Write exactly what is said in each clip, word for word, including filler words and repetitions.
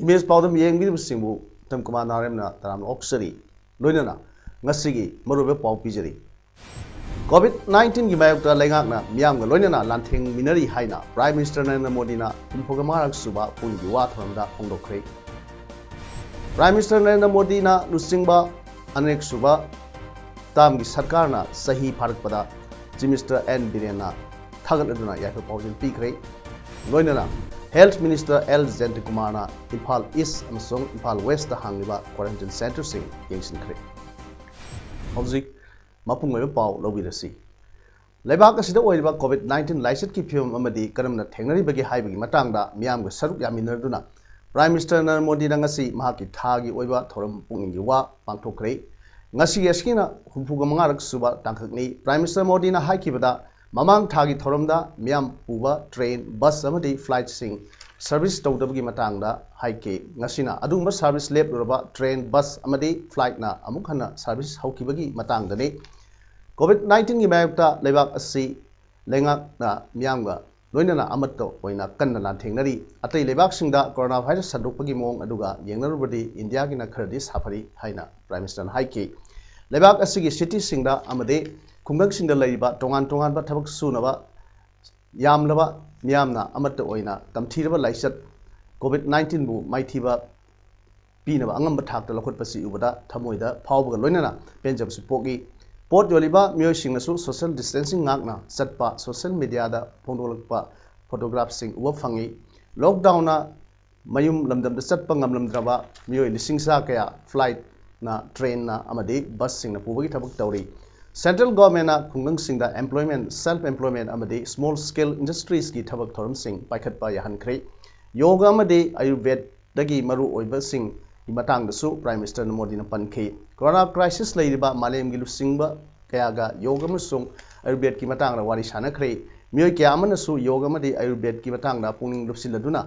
Image ꯄꯥꯎꯗꯝ ꯌꯦꯡꯕꯤꯔꯤꯕꯁꯤꯡꯕꯨ Uttam Kumar ꯅꯥꯔꯦꯝꯅ ꯇꯔꯥꯝꯅ ꯑꯣꯛꯆꯔꯤ꯫ ꯂꯣꯏꯅꯅ ꯉꯁꯤꯒꯤ ꯃꯔꯨꯑꯣꯏꯕ ꯄꯥꯎ ꯄꯤꯖꯔꯤ꯫ ꯀꯣꯚꯤꯗ ꯅꯥꯏꯟꯇꯤꯟꯒꯤ ꯃꯥꯌꯣꯛꯇ ꯂꯩꯉꯥꯛꯅ ꯃꯤꯌꯥꯝꯒ ꯂꯣꯏꯅꯅ ꯂꯥꯟꯊꯦꯡꯃꯤꯟꯅꯔꯤ ꯍꯥꯏꯅ ꯄ꯭ꯔꯥꯏꯝ ꯃꯤꯅꯤꯁꯇꯔ ꯅꯔꯦꯟꯗ꯭ꯔ ꯃꯣꯗꯤꯅ ꯍꯨꯝꯐꯨꯒ ꯃꯉꯥꯔꯛ ꯁꯨꯕ ꯄꯨꯡꯒꯤ ꯋꯥ ꯊꯧꯔꯝꯗ ꯐꯣꯡꯗꯣꯛꯈ꯭ꯔꯦ꯫ ꯄ꯭ꯔꯥꯏꯝ ꯃꯤꯅꯤꯁꯇꯔ ꯅꯔꯦꯟꯗ꯭ꯔ ꯃꯣꯗꯤꯅ ꯂꯨꯆꯤꯡꯕ ꯑꯅꯤꯔꯛ ꯁꯨꯕ ꯇꯥꯝꯒꯤ ꯁꯔꯀꯥꯔꯅ ꯆꯍꯤ ꯐꯥꯔꯛꯄꯗ ꯆꯤꯐ ꯃꯤꯅꯤꯁꯇꯔ ꯑꯦꯟ ꯕꯤꯔꯦꯟꯅ ꯊꯥꯒꯠꯂꯗꯨꯅ ꯌꯥꯏꯐ ꯄꯥꯎꯖꯦꯜ ꯄꯤꯈ꯭ꯔꯦ꯫ ꯂꯣꯏꯅꯅ ꯍꯦꯜꯊ ꯃꯤꯅꯤꯁꯇꯔ ꯑꯦꯜ ꯖꯌꯟꯇꯀꯨꯃꯥꯔꯅ ꯏꯝꯐꯥꯜ ꯏꯁ ꯑꯃꯁꯨꯡ ꯏꯝꯐꯥꯜ ꯋꯦꯁꯇ ꯍꯥꯡꯂꯤꯕ ꯀ꯭ꯋꯥꯔꯦꯟꯇꯤꯟ ꯁꯦꯟꯇꯔꯁꯤꯡ ꯌꯦꯡꯁꯤꯟꯈ꯭ꯔꯦ꯫ ꯍꯧꯖꯤꯛ ꯃꯄꯨꯡ ꯑꯣꯏꯕ ꯄꯥꯎ ꯂꯧꯕꯤꯔꯁꯤ꯫ ꯂꯩꯕꯥꯛ ꯑꯁꯤꯗ ꯑꯣꯏꯔꯤꯕ ꯀꯣꯚꯤꯗ ꯅꯥꯏꯟꯇꯤꯟ ꯂꯥꯏꯆꯠꯀꯤ ꯐꯤꯕꯝ ꯑꯃꯗꯤ ꯀꯔꯝꯅ ꯊꯦꯡꯅꯔꯤꯕꯒꯦ ꯍꯥꯏꯕꯒꯤ ꯃꯇꯥꯡꯗ ꯃꯤꯌꯥꯝꯒ ꯁꯔꯨꯛ ꯌꯥꯃꯤꯟꯅꯗꯨꯅ ꯄ꯭ꯔꯥꯏꯝ ꯃꯤꯅꯤꯁꯇꯔ ꯅꯔꯦꯟꯗ꯭ꯔ ꯃꯣꯗꯤꯅ ꯉꯁꯤ ꯃꯍꯥꯛꯀꯤ ꯊꯥꯒꯤ ꯑꯣꯏꯕ ꯊꯧꯔꯝ ꯄꯨꯛꯅꯤꯡꯒꯤ ꯋꯥ ꯄꯥꯡꯊꯣꯛꯈ꯭ꯔꯦ꯫ ꯉꯁꯤꯒꯤ ꯑꯁꯤꯅ ꯍꯨꯝꯐꯨꯒ ꯃꯉꯥꯔꯛ ꯁꯨꯕ ꯇꯥꯡꯀꯛꯅꯤ꯫ ꯄ꯭ꯔꯥꯏꯝ ꯃꯤꯅꯤꯁꯇꯔ ꯃꯣꯗꯤꯅ ꯍꯥꯏꯈꯤꯕꯗ, ꯃꯃꯥꯡ ꯊꯥꯒꯤ ꯊꯧꯔꯝꯗ ꯃꯤꯌꯥꯝ ꯄꯨꯕ ꯇ꯭ꯔꯦꯟ, ꯕꯁ ꯑꯃꯗꯤ ꯐ꯭ꯂꯥꯏꯠꯁꯤꯡ ꯁꯔꯚꯤꯁ ꯇꯧꯗꯕꯒꯤ ꯃꯇꯥꯡꯗ ꯍꯥꯏꯈꯤ꯫ ꯉꯁꯤꯅ ꯑꯗꯨꯒꯨꯝꯕ ꯁꯔꯚꯤꯁ ꯂꯦꯞꯂꯨꯔꯕ ꯇ꯭ꯔꯦꯟ, ꯕꯁ ꯑꯃꯗꯤ ꯐ꯭ꯂꯥꯏꯠꯅ ꯑꯃꯨꯛ ꯍꯟꯅ ꯁꯔꯚꯤꯁ ꯍꯧꯈꯤꯕꯒꯤ ꯃꯇꯥꯡꯗꯅꯤ꯫ ꯀꯣꯚꯤꯗ ꯅꯥꯏꯟꯇꯤꯟꯒꯤ ꯃꯥꯌꯣꯛꯇ ꯂꯩꯕꯥꯛ ꯑꯁꯤ ꯂꯩꯉꯥꯛꯅ ꯃꯤꯌꯥꯝꯒ ꯂꯣꯏꯅꯅ ꯑꯃꯠꯇ ꯑꯣꯏꯅ ꯀꯟꯅ ꯂꯥꯟꯊꯦꯡꯅꯔꯤ꯫ ꯑꯇꯩ ꯂꯩꯕꯥꯛꯁꯤꯡꯗ ꯀꯣꯔꯣꯅꯥ ꯚꯥꯏꯔꯁ ꯁꯟꯗꯣꯛꯄꯒꯤ ꯃꯑꯣꯡ ꯑꯗꯨꯒ ꯌꯦꯡꯅꯔꯨꯕꯗꯤ ꯏꯟꯗꯤꯌꯥꯒꯤꯅ ꯈꯔꯗꯤ ꯁꯥꯐꯔꯤ ꯍꯥꯏꯅ ꯄ꯭ꯔꯥꯏꯝ ꯃꯤꯅꯤꯁꯇꯔꯅ ꯍꯥꯏꯈꯤ꯫ ꯂꯩꯕꯥꯛ ꯑꯁꯤꯒꯤ ꯁꯤꯇꯤꯁꯤꯡꯗ ꯑꯃꯗꯤ ꯈꯨꯡꯒꯪꯁꯤꯡꯗ ꯂꯩꯔꯤꯕ ꯇꯣꯉꯥꯟ ꯇꯣꯉꯥꯟꯕ ꯊꯕꯛ ꯁꯨꯅꯕ ꯌꯥꯝꯂꯕ ꯃꯤꯌꯥꯝꯅ ꯑꯃꯠꯇ ꯑꯣꯏꯅ ꯇꯝꯊꯤꯔꯕ ꯂꯥꯏꯆꯠ ꯀꯣꯚꯤꯗ ꯅꯥꯏꯟꯇꯤꯟꯕꯨ ꯃꯥꯏꯊꯤꯕ ꯄꯤꯅꯕ ꯑꯉꯝꯕ ꯊꯥꯛꯇ ꯂꯧꯈꯠꯄꯁꯤ ꯎꯕꯗ ꯊꯃꯣꯏꯗ ꯐꯥꯎꯕꯒ ꯂꯣꯏꯅꯅ ꯄꯦꯟꯖꯕꯁꯨ ꯄꯣꯛꯏ꯫ ꯄꯣꯠ ꯌꯣꯜꯂꯤꯕ ꯃꯤꯑꯣꯏꯁꯤꯡꯅꯁꯨ ꯁꯣꯁꯤꯌꯦꯜ ꯗꯤꯁꯇꯦꯟꯁꯤꯡ ꯉꯥꯛꯅ ꯆꯠꯄ, ꯁꯣꯁꯤꯌꯦꯜ ꯃꯤꯗꯤꯌꯥꯗ ꯐꯣꯡꯗꯣꯛꯂꯛꯄ ꯐꯣꯇꯣꯒ꯭ꯔꯥꯐꯁꯤꯡ ꯎꯕ ꯐꯪꯏ꯫ ꯂꯣꯛꯗꯥꯎꯟꯅ ꯃꯌꯨꯝ ꯂꯝꯗꯝꯗ ꯆꯠꯄ ꯉꯝꯂꯝꯗ꯭ꯔꯕ ꯃꯤꯑꯣꯏ ꯂꯤꯁꯤꯡ ꯆꯥ ꯀꯌꯥ ꯐ꯭ꯂꯥꯏꯠꯅ, ꯇ꯭ꯔꯦꯟꯅ ꯑꯃꯗꯤ ꯕꯁꯁꯤꯡꯅ ꯄꯨꯕꯒꯤ ꯊꯕꯛ ꯇꯧꯔꯤ꯫ ꯁꯦꯟꯇ꯭ꯔꯦꯜ ꯒꯣꯚꯔꯟꯃꯦꯟꯠꯅ ꯈꯨꯡꯒꯪꯁꯤꯡꯗ ꯑꯦꯝꯄ꯭ꯂꯣꯏꯃꯦꯟꯠ, ꯁꯦꯜꯐ ꯑꯦꯝꯄ꯭ꯂꯣꯏꯃꯦꯟꯠ ꯑꯃꯗꯤ ꯁ꯭ꯃꯣꯜ ꯁ꯭ꯀꯦꯜ ꯏꯟꯗꯁꯇ꯭ꯔꯤꯁꯀꯤ ꯊꯕꯛ ꯊꯧꯔꯝꯁꯤꯡ ꯄꯥꯏꯈꯠꯄ ꯌꯥꯍꯟꯈ꯭ꯔꯦ꯫ ꯌꯣꯒ ꯑꯃꯗꯤ ꯑꯌꯨꯔꯚꯦꯗꯒꯤ ꯃꯔꯨꯑꯣꯏꯕꯁꯤꯡꯒꯤ ꯃꯇꯥꯡꯗꯁꯨ Prime Minister ꯃꯣꯗꯤꯅ ꯄꯟꯈꯤ꯫ ꯀꯣꯔꯣꯅꯥ crisis ꯂꯩꯔꯤꯕ ꯃꯥꯂꯦꯝꯒꯤ ꯂꯨꯆꯤꯡꯕ ꯀꯌꯥꯒ ꯌꯣꯒ ꯑꯃꯁꯨꯡ ꯑꯌꯨꯔꯚꯦꯗꯀꯤ ꯃꯇꯥꯡꯗ ꯋꯥꯔꯤ ꯁꯥꯟꯅꯈ꯭ꯔꯦ꯫ ꯃꯤꯑꯣꯏ ꯀꯌꯥ ꯑꯃꯅꯁꯨ ꯌꯣꯒ ꯑꯃꯗꯤ ꯑꯌꯨꯔꯚꯦꯗꯀꯤ ꯃꯇꯥꯡꯗ ꯄꯨꯛꯅꯤꯡ ꯂꯨꯞꯁꯤꯜꯂꯗꯨꯅ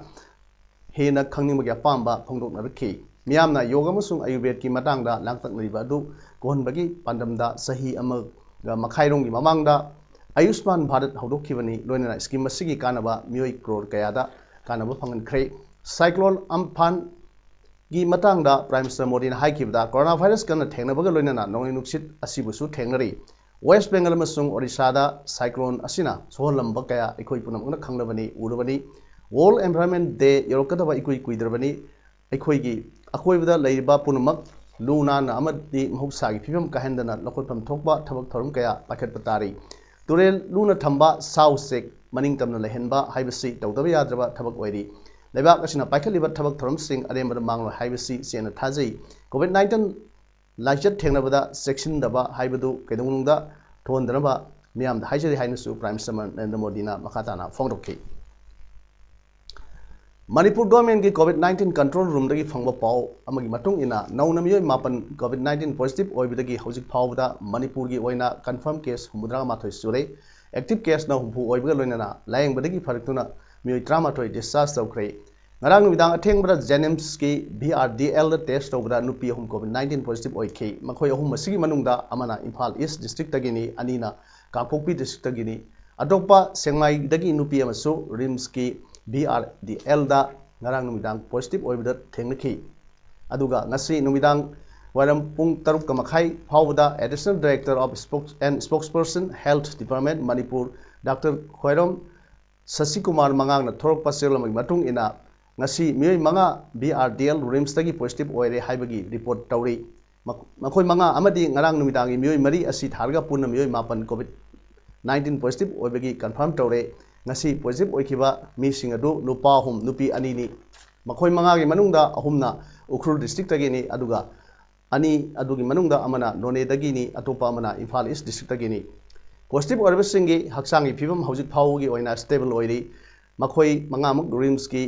ꯍꯦꯟꯅ ꯈꯪꯅꯤꯡꯕꯒꯤ ꯑꯄꯥꯝꯕ ꯐꯣꯡꯗꯣꯛꯅꯔꯛꯈꯤ꯫ ꯃꯤꯌꯥꯝꯅ ꯌꯣꯒ ꯑꯃꯁꯨꯡ ꯑꯌꯨꯔꯚꯦꯗꯀꯤ ꯃꯇꯥꯡꯗ ꯂꯥꯡꯇꯛꯅꯔꯤꯕ ꯑꯗꯨ ꯀꯣꯛꯍꯟꯕꯒꯤ ꯄꯥꯟꯗꯝꯗ ꯆꯍꯤ ꯑꯃꯒ ꯃꯈꯥꯏꯔꯣꯝꯒꯤ ꯃꯃꯥꯡꯗ ꯑꯌꯨꯁꯃꯥꯟ ꯚꯥꯔꯠ ꯍꯧꯗꯣꯛꯈꯤꯕꯅꯤ꯫ ꯂꯣꯏꯅꯅ scheme ꯑꯁꯤꯒꯤ ꯀꯥꯟꯅꯕ ꯃꯤꯑꯣꯏ ꯀ꯭ꯔꯣꯔ ꯀꯌꯥꯗ ꯀꯥꯟꯅꯕ ꯐꯪꯍꯟꯈ꯭ꯔꯦ꯫ Cyclone Amphanꯒꯤ ꯃꯇꯥꯡꯗ Prime Minister ꯃꯣꯗꯤꯅ ꯍꯥꯏꯈꯤꯕꯗ, ꯀꯣꯔꯣꯅꯥ ꯚꯥꯏꯔꯁ ꯀꯟꯅ ꯊꯦꯡꯅꯕꯒ ꯂꯣꯏꯅꯅ ꯅꯣꯡꯂꯩ ꯅꯨꯡꯁꯤꯠ ꯑꯁꯤꯕꯨꯁꯨ ꯊꯦꯡꯅꯔꯤ꯫ West Bengal ꯑꯃꯁꯨꯡ ꯑꯣꯔꯤꯁꯥꯗ cyclone ꯑꯁꯤꯅ ꯁꯣꯛꯍꯜꯂꯝꯕ ꯀꯌꯥ ꯑꯩꯈꯣꯏ ꯄꯨꯝꯅꯃꯛꯅ ꯈꯪꯂꯕꯅꯤ, ꯎꯔꯕꯅꯤ꯫ World Environment Day ꯌꯧꯔꯛꯀꯗꯕ ꯏꯀꯨꯏ ꯀꯨꯏꯗ꯭ꯔꯕꯅꯤ꯫ ꯑꯩꯈꯣꯏꯒꯤ ꯑꯀꯣꯏꯕꯗ ꯂꯩꯔꯤꯕ ꯄꯨꯝꯅꯃꯛ ꯂꯨ ꯅꯥꯟꯅ ꯑꯃꯗꯤ ꯃꯍꯧꯁꯥꯒꯤ ꯐꯤꯕꯝ ꯀꯥꯏꯍꯟꯗꯅ ꯂꯧꯈꯠꯐꯝ ꯊꯣꯛꯄ ꯊꯕꯛ ꯊꯧꯔꯝ ꯀꯌꯥ ꯄꯥꯏꯈꯠꯄ ꯇꯥꯔꯤ꯫ ꯇꯨꯔꯦꯜ ꯂꯨꯅ ꯊꯝꯕ, ꯁꯥ ꯎꯆꯦꯛ ꯃꯅꯤꯡ ꯇꯝꯅ ꯂꯩꯍꯟꯕ ꯍꯥꯏꯕꯁꯤ ꯇꯧꯗꯕ ꯌꯥꯗ꯭ꯔꯕ ꯊꯕꯛ ꯑꯣꯏꯔꯤ꯫ ꯂꯩꯕꯥꯛ ꯑꯁꯤꯅ ꯄꯥꯏꯈꯠꯂꯤꯕ ꯊꯕꯛ ꯊꯧꯔꯝꯁꯤꯡ ꯑꯔꯦꯝꯕꯗ ꯃꯥꯡꯂꯣꯏ ꯍꯥꯏꯕꯁꯤ ꯆꯦꯠꯅ ꯊꯥꯖꯩ꯫ COVID nineteen ꯂꯥꯏꯆꯠ ꯊꯦꯡꯅꯕꯗ ꯆꯦꯛꯁꯤꯟꯗꯕ ꯍꯥꯏꯕꯗꯨ ꯀꯩꯗꯧꯅꯨꯡꯗ ꯊꯣꯛꯍꯟꯗꯅꯕ ꯃꯤꯌꯥꯝꯗ ꯍꯥꯏꯖꯔꯤ ꯍꯥꯏꯅꯁꯨ Prime Minister ꯅꯔꯦꯟꯗ꯭ꯔ ꯃꯣꯗꯤꯅ ꯃꯈꯥ ꯇꯥꯅ ꯐꯣꯡꯗꯣꯛꯈꯤ꯫ ꯃꯅꯤꯄꯨꯔ governmentꯀꯤ COVID nineteen control roomꯗꯒꯤ ꯐꯪꯕ ꯄꯥꯎ ꯑꯃꯒꯤ ꯃꯇꯨꯡ ꯏꯟꯅ, ꯅꯧꯅ ꯃꯤꯑꯣꯏ ꯃꯥꯄꯟ COVID nineteen positive ꯑꯣꯏꯕꯗꯒꯤ ꯍꯧꯖꯤꯛ ꯐꯥꯎꯕꯗ ꯃꯅꯤꯄꯨꯔꯒꯤ ꯑꯣꯏꯅ confirm case ꯍꯨꯝꯐꯨꯇꯔꯥ ꯃꯥꯊꯣꯏ ꯁꯨꯔꯦ꯫ Active caseꯅ ꯍꯨꯝꯐꯨ ꯑꯣꯏꯕꯒ ꯂꯣꯏꯅꯅ ꯂꯥꯌꯦꯡꯕꯗꯒꯤ ꯐꯔꯛꯇꯨꯅ ꯃꯤꯑꯣꯏ ꯇꯔꯥꯃꯥꯊꯣꯏ discharge ꯇꯧꯈ꯭ꯔꯦ꯫ ꯉꯔꯥꯡ ꯅꯨꯃꯤꯗꯥꯡ ꯑꯊꯦꯡꯕꯗ JNIMSꯀꯤ VRDLꯗ test ꯇꯧꯕꯗ ꯅꯨꯄꯤ ꯑꯍꯨꯝ COVID nineteen positive ꯑꯣꯏꯈꯤ꯫ ꯃꯈꯣꯏ ꯑꯍꯨꯝ ꯑꯁꯤꯒꯤ ꯃꯅꯨꯡꯗ ꯑꯃꯅ ꯏꯝꯐꯥꯜ East districtꯇꯒꯤꯅꯤ, ꯑꯅꯤꯅ ꯀꯥꯡꯄꯣꯛꯄꯤ districtꯇꯒꯤꯅꯤ꯫ ꯑꯇꯣꯞꯄ ꯁꯦꯛꯃꯥꯏꯗꯒꯤ ꯅꯨꯄꯤ ꯑꯃꯁꯨ RIMSꯀꯤ VRDLꯗ ꯉꯔꯥꯡ ꯅꯨꯃꯤꯗꯥꯡ positive ꯑꯣꯏꯕꯗ ꯊꯦꯡꯅꯈꯤ꯫ ꯑꯗꯨꯒ ꯉꯁꯤ ꯅꯨꯃꯤꯗꯥꯡ ꯋꯥꯏꯔꯝ ꯄꯨꯡ ꯇꯔꯨꯛꯀ ꯃꯈꯥꯏ ꯐꯥꯎꯕꯗ Additional Director of Spokes and Spokesperson Health Department Manipur Doctor ꯈ꯭ꯋꯥꯏꯔꯣꯝ ꯁꯁꯤꯀꯨꯃꯥꯔ ꯃꯉꯥꯡꯅ ꯊꯣꯔꯛꯄ ꯆꯦꯔꯣꯜ ꯑꯃꯒꯤ ꯃꯇꯨꯡ ꯏꯟꯅ, ꯉꯁꯤ ꯃꯤꯑꯣꯏ ꯃꯉꯥ VRDL RIMSꯇꯒꯤ positive ꯑꯣꯏꯔꯦ ꯍꯥꯏꯕꯒꯤ report ꯇꯧꯔꯤ꯫ ꯃꯈ-, ꯃꯈꯣꯏ ꯃꯉꯥ ꯑꯃꯗꯤ ꯉꯔꯥꯡ ꯅꯨꯃꯤꯗꯥꯡꯒꯤ ꯃꯤꯑꯣꯏ ꯃꯔꯤ ꯑꯁꯤ ꯊꯥꯔꯒ ꯄꯨꯟꯅ ꯃꯤꯑꯣꯏ ꯃꯥꯄꯟ COVID nineteen positive ꯑꯣꯏꯕꯒꯤ confirm ꯇꯧꯔꯦ꯫ ꯉꯁꯤ positive ꯑꯣꯏꯈꯤꯕ ꯃꯤꯁꯤꯡ ꯑꯗꯨ ꯅꯨꯄꯥ ꯑꯍꯨꯝ, ꯅꯨꯄꯤ ꯑꯅꯤꯅꯤ꯫ ꯃꯈꯣꯏ ꯃꯉꯥꯒꯤ ꯃꯅꯨꯡꯗ ꯑꯍꯨꯝꯅ ꯎꯈ꯭ꯔꯨꯜ districtꯇꯒꯤꯅꯤ, ꯑꯗꯨꯒ ꯑꯅꯤ ꯑꯗꯨꯒꯤ ꯃꯅꯨꯡꯗ ꯑꯃꯅ ꯅꯣꯅꯦꯗꯒꯤꯅꯤ, ꯑꯇꯣꯞꯄ ꯑꯃꯅ ꯏꯝꯐꯥꯜ East districtꯇꯒꯤꯅꯤ꯫ Positive ꯑꯣꯏꯔꯕꯁꯤꯡꯒꯤ ꯍꯛꯆꯥꯡꯒꯤ ꯐꯤꯕꯝ ꯍꯧꯖꯤꯛ ꯐꯥꯎꯕꯒꯤ ꯑꯣꯏꯅ stable ꯑꯣꯏꯔꯤ꯫ ꯃꯈꯣꯏ ꯃꯉꯥꯃꯛ RIMSꯀꯤ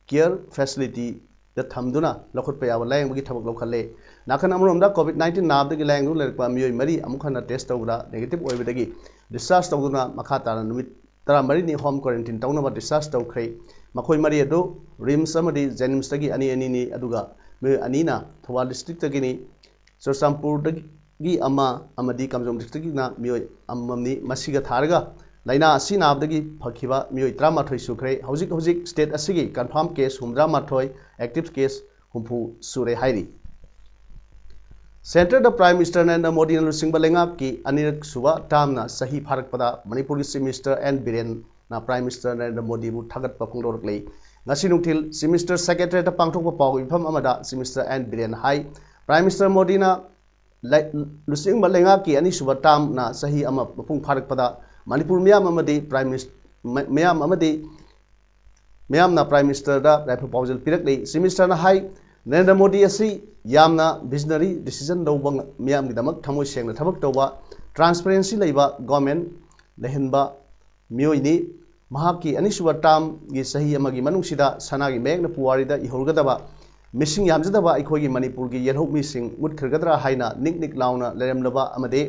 ꯀꯦꯌꯔ ꯐꯦꯁꯤꯂꯤꯇꯤꯗ ꯊꯝꯗꯨꯅ ꯂꯧꯈꯠꯄ ꯌꯥꯕ ꯂꯥꯌꯦꯡꯕꯒꯤ ꯊꯕꯛ ꯂꯧꯈꯠꯂꯦ꯫ ꯅꯥꯀꯟ ꯑꯃꯔꯣꯝꯗ COVID nineteen ꯅꯥꯕꯗꯒꯤ ꯂꯥꯌꯦꯡꯗꯨꯅ ꯂꯩꯔꯛꯄ ꯃꯤꯑꯣꯏ ꯃꯔꯤ ꯑꯃꯨꯛ ꯍꯟꯅ ꯇꯦꯁ ꯇꯧꯕꯗ ꯅꯦꯒꯦꯇꯤꯚ ꯑꯣꯏꯕꯗꯒꯤ ꯗꯤꯁꯆꯥꯔꯖ ꯇꯧꯗꯨꯅ ꯃꯈꯥ ꯇꯥꯅ ꯅꯨꯃꯤꯠ ꯇꯔꯥꯃꯔꯤꯅꯤ ꯍꯣꯝ ꯀ꯭ꯋꯥꯔꯦꯟꯇꯤꯟ ꯇꯧꯅꯕ ꯗꯤꯁꯆꯥꯔꯖ ꯇꯧꯈ꯭ꯔꯦ꯫ ꯃꯈꯣꯏ ꯃꯔꯤ ꯑꯗꯨ ꯔꯤꯝꯁ ꯑꯃꯗꯤ ꯖꯦꯅꯤꯝꯁꯇꯒꯤ ꯑꯅꯤ ꯑꯅꯤꯅꯤ, ꯑꯗꯨꯒ ꯃꯤꯑꯣꯏ ꯑꯅꯤꯅ ꯊꯧꯕꯥꯜ ꯗꯤꯁꯇ꯭ꯔꯤꯛꯇꯒꯤꯅꯤ꯫ ꯆꯨꯔꯆꯥꯟꯄꯨꯔꯗꯒꯤ ꯑꯃ ꯑꯃꯗꯤ ꯀꯥꯝꯖꯣꯡ ꯗꯤꯁꯇ꯭ꯔꯤꯛꯀꯤꯅ ꯃꯤꯑꯣꯏ ꯑꯃꯃꯝꯅꯤ꯫ ꯃꯁꯤꯒ ꯊꯥꯔꯒ ꯂꯥꯏꯅꯥ ꯑꯁꯤ ꯅꯥꯕꯗꯒꯤ ꯐꯈꯤꯕ ꯃꯤꯑꯣꯏ ꯇꯔꯥꯃꯥꯊꯣꯏ ꯁꯨꯈ꯭ꯔꯦ꯫ ꯍꯧꯖꯤꯛ ꯍꯧꯖꯤꯛ ꯁ꯭ꯇꯦꯠ ꯑꯁꯤꯒꯤ ꯀꯟꯐꯥꯔꯝ ꯀꯦꯁ ꯍꯨꯝꯐꯨꯇꯔꯥꯃꯥꯊꯣꯏ, ꯑꯦꯛꯇꯤꯚ ꯀꯦꯁ ꯍꯨꯝꯐꯨ ꯁꯨꯔꯦ ꯍꯥꯏꯔꯤ꯫ ꯁꯦꯟꯇꯔꯗ ꯄ꯭ꯔꯥꯏꯝ ꯃꯤꯅꯤꯁꯇꯔ ꯅꯔꯦꯟꯗ꯭ꯔ ꯃꯣꯗꯤꯅ ꯂꯨꯆꯤꯡꯕ ꯂꯩꯉꯥꯛꯀꯤ ꯑꯅꯤꯔꯛ ꯁꯨꯕ ꯇꯥꯔꯝꯅ ꯆꯍꯤ ꯐꯥꯔꯛꯄꯗ ꯃꯅꯤꯄꯨꯔꯒꯤ ꯆꯤꯐ ꯃꯤꯅꯤꯁꯇꯔ ꯑꯦꯟ ꯕꯤꯔꯦꯟꯅ ꯄ꯭ꯔꯥꯏꯝ ꯃꯤꯅꯤꯁꯇꯔ ꯅꯔꯦꯟꯗ꯭ꯔ ꯃꯣꯗꯤꯕꯨ ꯊꯥꯒꯠꯄ ꯐꯣꯡꯗꯣꯔꯛꯂꯤ꯫ ꯉꯁꯤ ꯅꯨꯡꯊꯤꯜ ꯆꯤꯐ ꯃꯤꯅꯤꯁꯇꯔ ꯁꯦꯀ꯭ꯔꯦꯇꯔꯤꯌꯦꯠꯇ ꯄꯥꯡꯊꯣꯛꯄ ꯄꯥꯎ ꯃꯤꯐꯝ ꯑꯃꯗ ꯆꯤꯐ ꯃꯤꯅꯤꯁꯇꯔ ꯑꯦꯟ ꯕꯤꯔꯦꯟ ꯍꯥꯏ, ꯄ꯭ꯔꯥꯏꯝ ꯃꯤꯅꯤꯁꯇꯔ ꯃꯣꯗꯤꯅ ꯂꯩ-, ꯂꯨꯆꯤꯡꯕ ꯂꯩꯉꯥꯛꯀꯤ ꯑꯅꯤꯁꯨꯕ ꯇꯥꯔꯝꯅ ꯆꯍꯤ ꯑꯃ ꯃꯄꯨꯡ ꯐꯥꯔꯛꯄꯗ ꯃꯅꯤꯄꯨꯔ ꯃꯤꯌꯥꯝ ꯑꯃꯗꯤ ꯄ꯭ꯔꯥꯏꯝ ꯃꯤꯅꯤꯁ-, ꯃ-, ꯃꯤꯌꯥꯝ ꯑꯃꯗꯤ ꯃꯤꯌꯥꯝꯅ ꯄ꯭ꯔꯥꯏꯝ ꯃꯤꯅꯤꯁꯇꯔꯗ ꯌꯥꯏꯐ ꯄꯥꯎꯖꯦꯜ ꯄꯤꯔꯛꯂꯤ꯫ ꯆꯤꯐ ꯃꯤꯅꯤꯁꯇꯔꯅ ꯍꯥꯏ, ꯅꯔꯦꯟꯗ꯭ꯔ ꯃꯣꯗꯤ ꯑꯁꯤ ꯌꯥꯝꯅ ꯚꯤꯖꯅꯔꯤ ꯗꯤꯁꯤꯖꯟ ꯂꯧꯕ ꯉ-, ꯃꯤꯌꯥꯝꯒꯤꯗꯃꯛ ꯊꯃꯣꯏ ꯁꯦꯡꯅ ꯊꯕꯛ ꯇꯧꯕ, ꯇ꯭ꯔꯥꯟꯁꯄꯦꯔꯦꯟꯁꯤ ꯂꯩꯕ ꯒꯣꯔꯃꯦꯟ ꯂꯩꯍꯟꯕ ꯃꯤꯑꯣꯏꯅꯤ꯫ ꯃꯍꯥꯛꯀꯤ ꯑꯅꯤꯁꯨꯕ ꯇꯥꯔꯝꯒꯤ ꯆꯍꯤ ꯑꯃꯒꯤ ꯃꯅꯨꯡꯁꯤꯗ ꯁꯅꯥꯒꯤ ꯃꯌꯦꯛꯅ ꯄꯨꯋꯥꯔꯤꯗ ꯏꯍꯧꯔꯒꯗꯕ ꯃꯤꯁꯤꯡ ꯌꯥꯝꯖꯗꯕ ꯑꯩꯈꯣꯏꯒꯤ ꯃꯅꯤꯄꯨꯔꯒꯤ ꯌꯦꯜꯍꯧꯃꯤꯁꯤꯡ ꯃꯨꯠꯈ꯭ꯔꯒꯗ꯭ꯔꯥ ꯍꯥꯏꯅ ꯅꯤꯛ ꯅꯤꯛ ꯂꯥꯎꯅ ꯂꯩꯔꯝꯂꯕ ꯑꯃꯗꯤ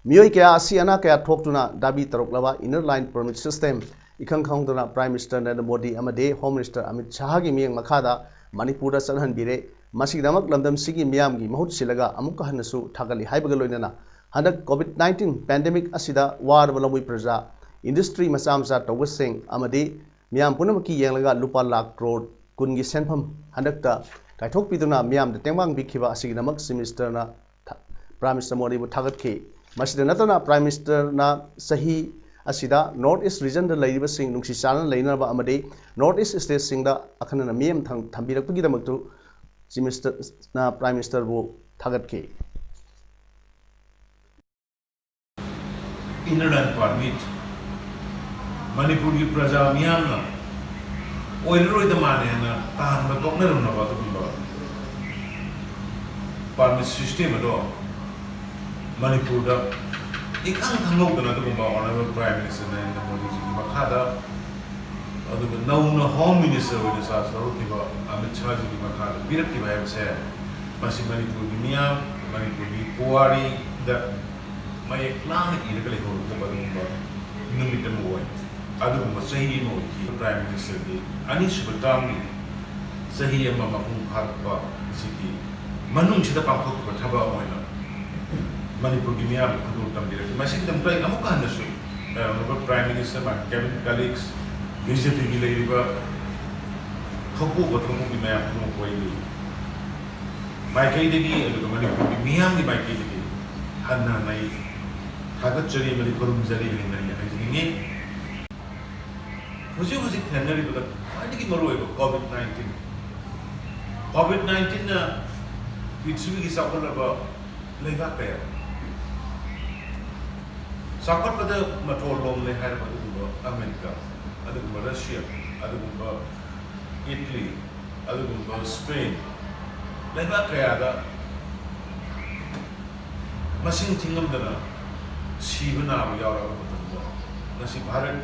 ꯃꯤꯑꯣꯏ ꯀꯌꯥ ꯑꯁꯤ ꯑꯅꯥ ꯀꯌꯥ ꯊꯣꯛꯇꯨꯅ ꯗꯥꯕꯤ ꯇꯧꯔꯛꯂꯕ ꯏꯟꯅꯔ ꯂꯥꯏꯟ ꯄꯔꯃꯤꯠ ꯁꯤꯁꯇꯦꯝ ꯏꯈꯪ ꯈꯪꯍꯧꯗꯅ ꯄ꯭ꯔꯥꯏꯝ ꯃꯤꯅꯤꯁꯇꯔ ꯅꯔꯦꯟꯗ꯭ꯔ ꯃꯣꯗꯤ ꯑꯃꯗꯤ ꯍꯣꯝ ꯃꯤꯅꯤꯁꯇꯔ ꯑꯃꯤꯠ ꯁꯥꯍꯒꯤ ꯃꯤꯠꯌꯦꯡ ꯃꯈꯥꯗ ꯃꯅꯤꯄꯨꯔꯗ ꯆꯠꯍꯟꯕꯤꯔꯦ꯫ ꯃꯁꯤꯒꯤꯗꯃꯛ ꯂꯝꯗꯝꯁꯤꯒꯤ ꯃꯤꯌꯥꯝꯒꯤ ꯃꯍꯨꯠ ꯁꯤꯜꯂꯒ ꯑꯃꯨꯛꯀ ꯍꯟꯅꯁꯨ ꯊꯥꯒꯠꯂꯤ ꯍꯥꯏꯕꯒ ꯂꯣꯏꯅꯅ ꯍꯟꯗꯛ COVID nineteen ꯄꯦꯟꯗꯦꯃꯤꯛ ꯑꯁꯤꯗ ꯋꯥꯔꯕ ꯂꯧꯃꯤ ꯄ꯭ꯔꯖꯥ, ꯏꯟꯗꯁꯇ꯭ꯔꯤ ꯃꯆꯥ ꯃꯆꯥ ꯇꯧꯕꯁꯤꯡ ꯑꯃꯗꯤ ꯃꯤꯌꯥꯝ ꯄꯨꯝꯅꯃꯛꯀꯤ ꯌꯦꯡꯂꯒ ꯂꯨꯄꯥ ꯂꯥꯈ ꯀ꯭ꯔꯣꯔ ꯀꯨꯟꯒꯤ ꯁꯦꯟꯐꯝ ꯍꯟꯗꯛꯇ ꯀꯥꯏꯊꯣꯛꯄꯤꯗꯨꯅ ꯃꯤꯌꯥꯝꯗ ꯇꯦꯡꯕꯥꯡ ꯄꯤꯈꯤꯕ ꯑꯁꯤꯒꯤꯗꯃꯛ ꯆꯤꯐ ꯃꯤꯅꯤꯁꯇꯔꯅ ꯊ-, ꯄ꯭ꯔꯥꯏꯝ ꯃꯤꯅꯤꯁꯇꯔ ꯃꯣꯗꯤꯕꯨ ꯊꯥꯒꯠꯈꯤ꯫ ꯃꯁꯤꯗ ꯅꯠꯇꯅ ꯄ꯭ꯔꯥꯏꯝ ꯃꯤꯅꯤꯁꯇꯔꯅ ꯆꯍꯤ ꯑꯁꯤꯗ ꯅꯣꯔꯠ ꯏꯁ ꯔꯤꯖꯟꯗ ꯂꯩꯔꯤꯕꯁꯤꯡ ꯅꯨꯡꯁꯤ ꯆꯥꯟꯅꯅ ꯂꯩꯅꯅꯕ ꯑꯃꯗꯤ ꯅꯣꯔꯠ ꯏꯁ ꯁ꯭ꯇꯦꯠꯁꯤꯡꯗ ꯑꯈꯟꯅꯅ ꯃꯤꯠꯌꯦꯡ ꯊꯝ-, ꯊꯝꯕꯤꯔꯛꯄꯒꯤꯗꯃꯛꯇꯨ ꯆꯤꯐ ꯃꯤꯅꯤꯁꯇꯔꯅ ꯄ꯭ꯔꯥꯏꯝ ꯃꯤꯅꯤꯁꯇꯔꯕꯨ ꯊꯥꯒꯠꯈꯤ꯫ ꯏꯟꯅꯔ ꯂꯥꯏꯟ ꯄꯥꯔꯃꯤꯠ ꯃꯅꯤꯄꯨꯔꯒꯤ ꯄ꯭ꯔꯖꯥ ꯃꯤꯌꯥꯝꯅ ꯑꯣꯏꯔꯔꯣꯏꯗ ꯃꯥꯜꯂꯦꯅ ꯇꯥꯍꯟꯕ ꯇꯣꯛꯅꯔꯝꯂꯕ ꯑꯗꯨꯒꯨꯝꯕ ꯄꯥꯔꯃꯤꯠ ꯁꯤꯁꯇꯦꯝ ꯑꯗꯣ ꯃꯅꯤꯄꯨꯔꯗ ꯏꯈꯪ ꯈꯪꯍꯧꯗꯅ ꯑꯗꯨꯒꯨꯝꯕ ꯑꯣꯅꯔꯦꯕꯜ ꯄ꯭ꯔꯥꯏꯝ ꯃꯤꯅꯤꯁꯇꯔ ꯅꯔꯦꯟꯗ꯭ꯔ ꯃꯣꯗꯤꯖꯤꯒꯤ ꯃꯈꯥꯗ ꯑꯗꯨꯒ ꯅꯧꯅ ꯍꯣꯝ ꯃꯤꯅꯤꯁꯇꯔ ꯑꯣꯏꯅ ꯆꯥꯔꯖ ꯂꯧꯔꯛꯈꯤꯕ ꯑꯃꯤꯠ ꯁꯥꯍꯖꯤꯒꯤ ꯃꯈꯥꯗ ꯄꯤꯔꯛꯈꯤꯕ ꯍꯥꯏꯕꯁꯦ, ꯃꯁꯤ ꯃꯅꯤꯄꯨꯔꯒꯤ ꯃꯤꯌꯥꯝ, ꯃꯅꯤꯄꯨꯔꯒꯤ ꯄꯨꯋꯥꯔꯤꯗ ꯃꯌꯦꯛ ꯂꯥꯅ ꯏꯔꯒ ꯂꯩꯍꯧꯔꯒꯗꯕ ꯑꯗꯨꯒꯨꯝꯕ ꯅꯨꯃꯤꯠ ꯑꯃ ꯑꯣꯏ꯫ ꯑꯗꯨꯒꯨꯝꯕ ꯆꯍꯤ ꯑꯃ ꯑꯣꯏꯈꯤ꯫ ꯄ꯭ꯔꯥꯏꯝ ꯃꯤꯅꯤꯁꯇꯔꯒꯤ ꯑꯅꯤꯁꯨꯕ ꯇꯥꯔꯝꯒꯤ ꯆꯍꯤ ꯑꯃ ꯃꯄꯨꯡ ꯐꯥꯔꯛꯄ ꯑꯁꯤꯒꯤ ꯃꯅꯨꯡꯁꯤꯗ ꯄꯥꯡꯊꯣꯛꯈꯤꯕ ꯊꯕꯛ ꯑꯃ ꯑꯣꯏꯅ ꯃꯅꯤꯄꯨꯔꯒꯤ ꯃꯤꯌꯥꯝꯕꯨ ꯈꯨꯗꯣꯜ ꯇꯝꯕꯤꯔꯛꯈꯤ꯫ ꯃꯁꯤꯒꯤꯗꯃꯛꯇ ꯑꯩ ꯑꯃꯨꯛꯀ ꯍꯟꯅꯁꯨ, ꯑ, Honourable Prime Minister, my cabinet colleagues, B J ꯄꯤꯒꯤ ꯂꯩꯔꯤꯕ ꯊꯣꯛꯄ ꯊꯣꯛꯄꯒꯤ ꯃꯌꯥꯝ ꯄꯨꯝꯅꯃꯛꯄꯨ ꯑꯩꯒꯤ ꯃꯥꯏꯀꯩꯗꯒꯤ, ꯑꯗꯨꯒ ꯃꯅꯤꯄꯨꯔꯒꯤ ꯃꯤꯌꯥꯝꯒꯤ ꯃꯥꯏꯀꯩꯗꯒꯤ ꯍꯟꯅ ꯍꯟꯅ ꯑꯩ ꯊꯥꯒꯠꯆꯔꯤ ꯑꯃꯗꯤ ꯈꯨꯔꯨꯝꯖꯔꯤ ꯍꯥꯏꯅ ꯑꯩꯅ ꯍꯥꯏꯖꯅꯤꯡꯉꯤ꯫ ꯍꯧꯖꯤꯛ ꯍꯧꯖꯤꯛ ꯊꯦꯡꯅꯔꯤꯕꯗ ꯈ꯭ꯋꯥꯏꯗꯒꯤ ꯃꯔꯨꯑꯣꯏꯕ ꯀꯣꯚꯤꯗ ꯅꯥꯏꯟꯇꯤꯟ꯫ ꯀꯣꯚꯤꯗ ꯅꯥꯏꯟꯇꯤꯟꯅ ꯄ꯭ꯔꯤꯊꯤꯕꯤꯒꯤ ꯆꯥꯎꯈꯠꯂꯕ ꯂꯩꯕꯥꯛ ꯀꯌꯥ, ꯆꯥꯎꯈꯠꯄꯗ ꯃꯇꯣꯟ ꯂꯣꯝꯂꯦ ꯍꯥꯏꯔꯕ ꯑꯗꯨꯒꯨꯝꯕ ꯑꯃꯦꯔꯤꯀꯥ, ꯑꯗꯨꯒꯨꯝꯕ ꯔꯁꯤꯌꯥ, ꯑꯗꯨꯒꯨꯝꯕ ꯏꯇꯂꯤ, ꯑꯗꯨꯒꯨꯝꯕ ꯁ꯭ꯄꯦꯟ, ꯂꯩꯕꯥꯛ ꯀꯌꯥꯗ ꯃꯁꯤꯡ ꯊꯤꯉꯝꯗꯅ ꯁꯤꯕ ꯅꯥꯕ ꯌꯥꯎꯔꯕ ꯃꯇꯝꯗ, ꯉꯁꯤ ꯚꯥꯔꯠ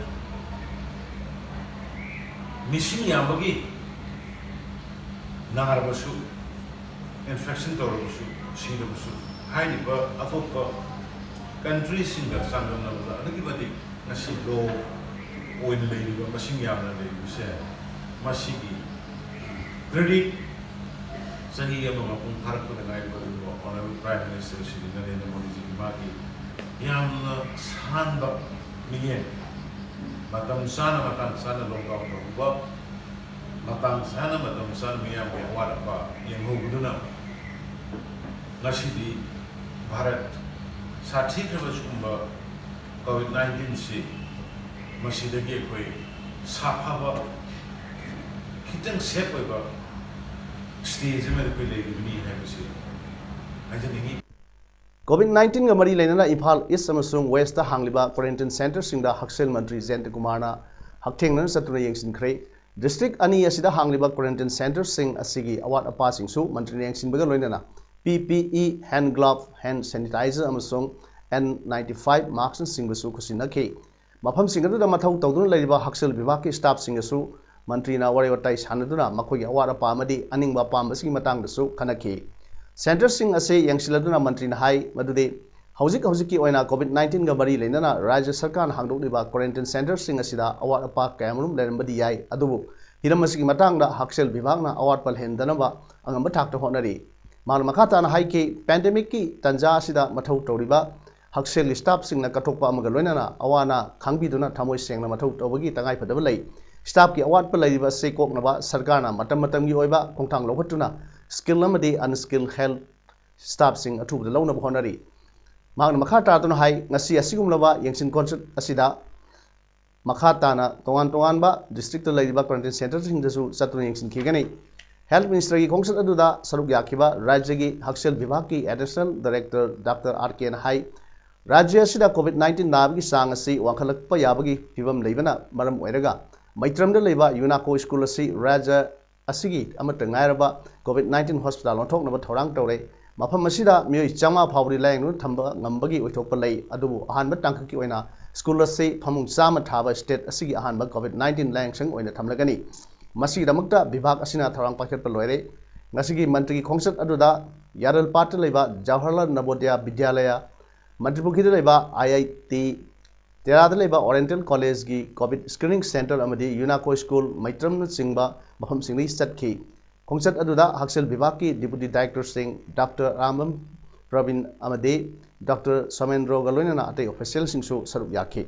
ꯃꯤꯁꯤꯡ ꯌꯥꯝꯕꯒꯤ ꯅꯥꯔꯕꯁꯨ, ꯏꯟꯐꯦꯛꯁꯟ ꯇꯧꯔꯕꯁꯨ, ꯁꯤꯔꯕꯁꯨ, ꯍꯥꯏꯔꯤꯕ ꯑꯇꯣꯞꯄ ꯀꯟꯇ꯭ꯔꯤꯁꯤꯡꯒ ꯆꯥꯡꯗꯝꯅꯕꯗ ꯑꯗꯨꯛꯀꯤ ꯃꯇꯤꯛ ꯉꯁꯤ ꯂꯣ ꯑꯣꯏꯅ ꯂꯩꯔꯤꯕ, ꯃꯁꯤꯡ ꯌꯥꯝꯅ ꯂꯩꯔꯤꯕꯁꯦ, ꯃꯁꯤꯒꯤ ꯀ꯭ꯔꯦꯗꯤꯠ ꯆꯍꯤ ꯑꯃ ꯃꯄꯨꯡ ꯐꯥꯔꯛꯄꯗ ꯉꯥꯏꯔꯤꯕ ꯑꯗꯨꯒ Honourable Prime Minister Shri Narendra ꯃꯣꯗꯤꯖꯤꯒꯤ ꯃꯥꯒꯤ ꯌꯥꯝꯅ ꯁꯥꯟꯕ ꯃꯤꯠꯌꯦꯡ, ꯃꯇꯝ ꯆꯥꯅ, ꯃꯇꯥꯡ ꯆꯥꯅ ꯂꯣꯛꯗꯥꯎꯟ ꯇꯧꯕ, ꯃꯇꯥꯡ ꯆꯥꯅ, ꯃꯇꯝ ꯆꯥꯅ ꯃꯤꯌꯥꯝꯒꯤ ꯑꯋꯥꯠ ꯑꯄꯥ ꯌꯦꯡꯍꯧꯕꯗꯨꯅ ꯉꯁꯤꯗꯤ ꯚꯥꯔꯠ ꯁꯥꯊꯤꯈ꯭ꯔꯕ ꯁꯤꯒꯨꯝꯕ ꯀꯣꯚꯤꯗ ꯅꯥꯏꯟꯇꯤꯟꯁꯤ, ꯃꯁꯤꯗꯒꯤ ꯑꯩꯈꯣꯏ ꯁꯥꯐꯕ, ꯈꯤꯇꯪ ꯁꯦꯐ ꯑꯣꯏꯕ ꯁ꯭ꯇꯦꯖ ꯑꯃꯗ ꯑꯩꯈꯣꯏ ꯂꯩꯔꯤꯕꯅꯤ ꯍꯥꯏꯕꯁꯤ ꯍꯥꯏꯖꯅꯤꯡꯉꯤ꯫ ꯀꯣꯚꯤꯗ ꯅꯥꯏꯟꯇꯤꯟꯒ ꯃꯔꯤ ꯂꯩꯅꯅ ꯏꯝꯐꯥꯜ ꯏꯁ ꯑꯃꯁꯨꯡ ꯋꯦꯁꯇ ꯍꯥꯡꯂꯤꯕ ꯀ꯭ꯋꯥꯔꯦꯟꯇꯤꯟ ꯁꯦꯟꯇꯔꯁꯤꯡꯗ ꯍꯛꯁꯦꯜ ꯃꯟꯇ꯭ꯔꯤ ꯖꯌꯟꯇ ꯀꯨꯃꯥꯔꯅ ꯍꯛꯊꯦꯡꯅꯅ ꯆꯠꯇꯨꯅ ꯌꯦꯡꯁꯤꯟꯈ꯭ꯔꯦ꯫ ꯗꯤꯁꯇ꯭ꯔꯤꯛ ꯑꯅꯤ ꯑꯁꯤꯗ ꯍꯥꯡꯂꯤꯕ ꯀ꯭ꯋꯥꯔꯦꯟꯇꯤꯟ ꯁꯦꯟꯇꯔꯁꯤꯡ ꯑꯁꯤꯒꯤ ꯑꯋꯥꯠ ꯑꯄꯥꯁꯤꯡꯁꯨ ꯃꯟꯇ꯭ꯔꯤꯅ ꯌꯦꯡꯁꯤꯟꯕꯒ ꯂꯣꯏꯅꯅ ꯄꯤ ꯄꯤ E, hand glove, hand sanitizer ꯑꯃꯁꯨꯡ ꯑꯦꯟ ꯅꯥꯏꯟꯇꯤ ꯐꯥꯏꯚ ꯃꯥꯛꯁꯅꯆꯤꯡꯕꯁꯨ ꯈꯨꯠꯁꯤꯟꯅꯈꯤ꯫ ꯃꯐꯝꯁꯤꯡ ꯑꯗꯨꯗ ꯃꯊꯧ ꯇꯧꯗꯨꯅ ꯂꯩꯔꯤꯕ ꯍꯛꯁꯦꯜ ꯕꯤꯚꯥꯒꯀꯤ staffꯁꯤꯡꯒꯁꯨ ꯃꯟꯇ꯭ꯔꯤꯅ ꯋꯥꯔꯤ ꯋꯥꯇꯥꯏ ꯁꯥꯟꯅꯗꯨꯅ ꯃꯈꯣꯏꯒꯤ ꯑꯋꯥꯠ ꯑꯄꯥ ꯑꯃꯗꯤ ꯑꯅꯤꯡꯕ ꯑꯄꯥꯝꯕꯁꯤꯡꯒꯤ ꯃꯇꯥꯡꯗꯁꯨ ꯈꯟꯅꯈꯤ꯫ Centreꯁꯤꯡ ꯑꯁꯤ ꯌꯦꯡꯁꯤꯜꯂꯗꯨꯅ ꯃꯟꯇ꯭ꯔꯤꯅ ꯍꯥꯏ ꯃꯗꯨꯗꯤ ꯍꯧꯖꯤꯛ ꯍꯧꯖꯤꯛꯀꯤ ꯑꯣꯏꯅ COVID nineteenꯒ ꯃꯔꯤ ꯂꯩꯅꯅ ꯔꯥꯖ꯭ꯌ ꯁꯔꯀꯥꯔꯅ ꯍꯥꯡꯗꯣꯛꯂꯤꯕ quarantine centreꯁꯤꯡ ꯑꯁꯤꯗ ꯑꯋꯥꯠ ꯑꯄꯥ ꯀꯌꯥꯃꯔꯨꯝ ꯂꯩꯔꯝꯕꯗꯤ ꯌꯥꯏ, ꯑꯗꯨꯕꯨ ꯍꯤꯔꯝ ꯑꯁꯤꯒꯤ ꯃꯇꯥꯡꯗ ꯍꯛꯁꯦꯜ ꯕꯤꯚꯥꯒꯅ ꯑꯋꯥꯠꯄ ꯂꯩꯍꯟꯗꯅꯕ ꯑꯉꯝꯕ ꯊꯥꯛꯇ ꯍꯣꯠꯅꯔꯤ꯫ ꯃꯍꯥꯛꯅ ꯃꯈꯥ ꯇꯥꯅ ꯍꯥꯏꯈꯤ, pandemicꯀꯤ ꯇꯥꯟꯖꯥ ꯑꯁꯤꯗ ꯃꯊꯧ ꯇꯧꯔꯤꯕ ꯍꯛꯁꯦꯜꯒꯤ staffꯁꯤꯡꯅ ꯀꯠꯊꯣꯛꯄ ꯑꯃꯒ ꯂꯣꯏꯅꯅ ꯑꯋꯥ ꯑꯅꯥ ꯈꯪꯕꯤꯗꯨꯅ ꯊꯃꯣꯏ ꯁꯦꯡꯅ ꯃꯊꯧ ꯇꯧꯕꯒꯤ ꯇꯉꯥꯏꯐꯗꯕ ꯂꯩ꯫ Staffꯀꯤ ꯑꯋꯥꯠꯄ ꯂꯩꯔꯤꯕ ꯑꯁꯤ ꯀꯣꯛꯅꯕ ꯁꯔꯀꯥꯔꯅ ꯃꯇꯝ ꯃꯇꯝꯒꯤ ꯑꯣꯏꯕ ꯈꯣꯡꯊꯥꯡ ꯂꯧꯈꯠꯇꯨꯅ skilled ꯑꯃꯗꯤ unskilled health staffꯁꯤꯡ ꯑꯊꯨꯕꯗ ꯂꯧꯅꯕ ꯍꯣꯠꯅꯔꯤ꯫ ꯃꯍꯥꯛꯅ ꯃꯈꯥ ꯇꯥꯗꯨꯅ ꯍꯥꯏ, ꯉꯁꯤ ꯑꯁꯤꯒꯨꯝꯂꯕ ꯌꯦꯡꯁꯤꯟ ꯈꯣꯠꯆꯠ ꯑꯁꯤꯗ ꯃꯈꯥ ꯇꯥꯅ ꯇꯣꯉꯥꯟ ꯇꯣꯉꯥꯟꯕ districtꯇ ꯂꯩꯔꯤꯕ quarantine centreꯁꯤꯡꯗꯁꯨ ꯆꯠꯇꯨꯅ ꯌꯦꯡꯁꯤꯟꯈꯤꯒꯅꯤ꯫ Health Ministerꯒꯤ ꯈꯣꯡꯆꯠ ꯑꯗꯨꯗ ꯁꯔꯨꯛ ꯌꯥꯈꯤꯕ ꯔꯥꯖ꯭ꯌꯒꯤ ꯍꯛꯁꯦꯜ ꯕꯤꯚꯥꯒꯀꯤ Additional Director Doctor R Kꯅ ꯍꯥꯏ, ꯔꯥꯖ꯭ꯌ ꯑꯁꯤꯗ COVID nineteen ꯅꯥꯕꯒꯤ ꯆꯥꯡ ꯑꯁꯤ ꯋꯥꯡꯈꯠꯂꯛꯄ ꯌꯥꯕꯒꯤ ꯐꯤꯚꯝ ꯂꯩꯕꯅ ꯃꯔꯝ ꯑꯣꯏꯔꯒ ꯃꯩꯇ꯭ꯔꯝꯗ ꯂꯩꯕ UNACO school ꯑꯁꯤ ꯔꯥꯖ꯭ꯌ ꯑꯁꯤꯒꯤ ꯑꯃꯠꯇ ꯉꯥꯏꯔꯕ COVID nineteen hospital ꯑꯣꯟꯊꯣꯛꯅꯕ ꯊꯧꯔꯥꯡ ꯇꯧꯔꯦ꯫ ꯃꯐꯝ ꯑꯁꯤꯗ ꯃꯤꯑꯣꯏ ꯆꯥꯝꯃꯉꯥ ꯐꯥꯎꯕꯗꯤ ꯂꯥꯌꯦꯡꯗꯨꯅ ꯊꯝꯕ ꯉꯝꯕꯒꯤ ꯑꯣꯏꯊꯣꯛꯄ ꯂꯩ, ꯑꯗꯨꯕꯨ ꯑꯍꯥꯟꯕ ꯇꯥꯡꯀꯛꯀꯤ ꯑꯣꯏꯅ school ꯑꯁꯤ ꯐꯃꯨꯡ ꯆꯥꯝꯃ ꯊꯥꯕ state ꯑꯁꯤꯒꯤ ꯑꯍꯥꯟꯕ COVID nineteen ꯂꯥꯌꯦꯡꯁꯪ ꯑꯣꯏꯅ ꯊꯝꯂꯒꯅꯤ꯫ ꯃꯁꯤꯒꯤꯗꯃꯛꯇ ꯕꯤꯚꯥꯒ ꯑꯁꯤꯅ ꯊꯧꯔꯥꯡ ꯄꯥꯏꯈꯠꯄ ꯂꯣꯏꯔꯦ꯫ ꯉꯁꯤꯒꯤ ꯃꯟꯇ꯭ꯔꯤꯒꯤ ꯈꯣꯡꯆꯠ ꯑꯗꯨꯗ ꯌꯥꯔꯜꯄꯥꯠꯇ ꯂꯩꯕ ꯖꯋꯥꯍꯔꯂꯥꯜ ꯅꯕꯣꯗꯌꯥ ꯕꯤꯗ꯭ꯌꯥꯂꯌꯥ, ꯃꯟꯇ꯭ꯔꯤꯄꯨꯈ꯭ꯔꯤꯗ ꯂꯩꯕ IIT, ꯇꯦꯔꯥꯗ ꯂꯩꯕ Oriental Collegeꯀꯤ COVID screening centre ꯑꯃꯗꯤ UNACO school ꯃꯩꯇ꯭ꯔꯝꯅꯆꯤꯡꯕ ꯃꯐꯝꯁꯤꯡꯗꯒꯤ ꯆꯠꯈꯤ꯫ ꯈꯣꯡꯆꯠ ꯑꯗꯨꯗ ꯍꯛꯁꯦꯜ ꯕꯤꯚꯥꯒꯀꯤ Deputy Directorꯁꯤꯡ Doctor ꯑꯔꯥꯝꯕꯝ ꯄ꯭ꯔꯕꯤꯟ ꯑꯃꯗꯤ Doctor ꯁꯣꯃꯦꯟꯗ꯭ꯔꯣꯒ ꯂꯣꯏꯅꯅ ꯑꯇꯩ officialꯁꯤꯡꯁꯨ ꯁꯔꯨꯛ ꯌꯥꯈꯤ꯫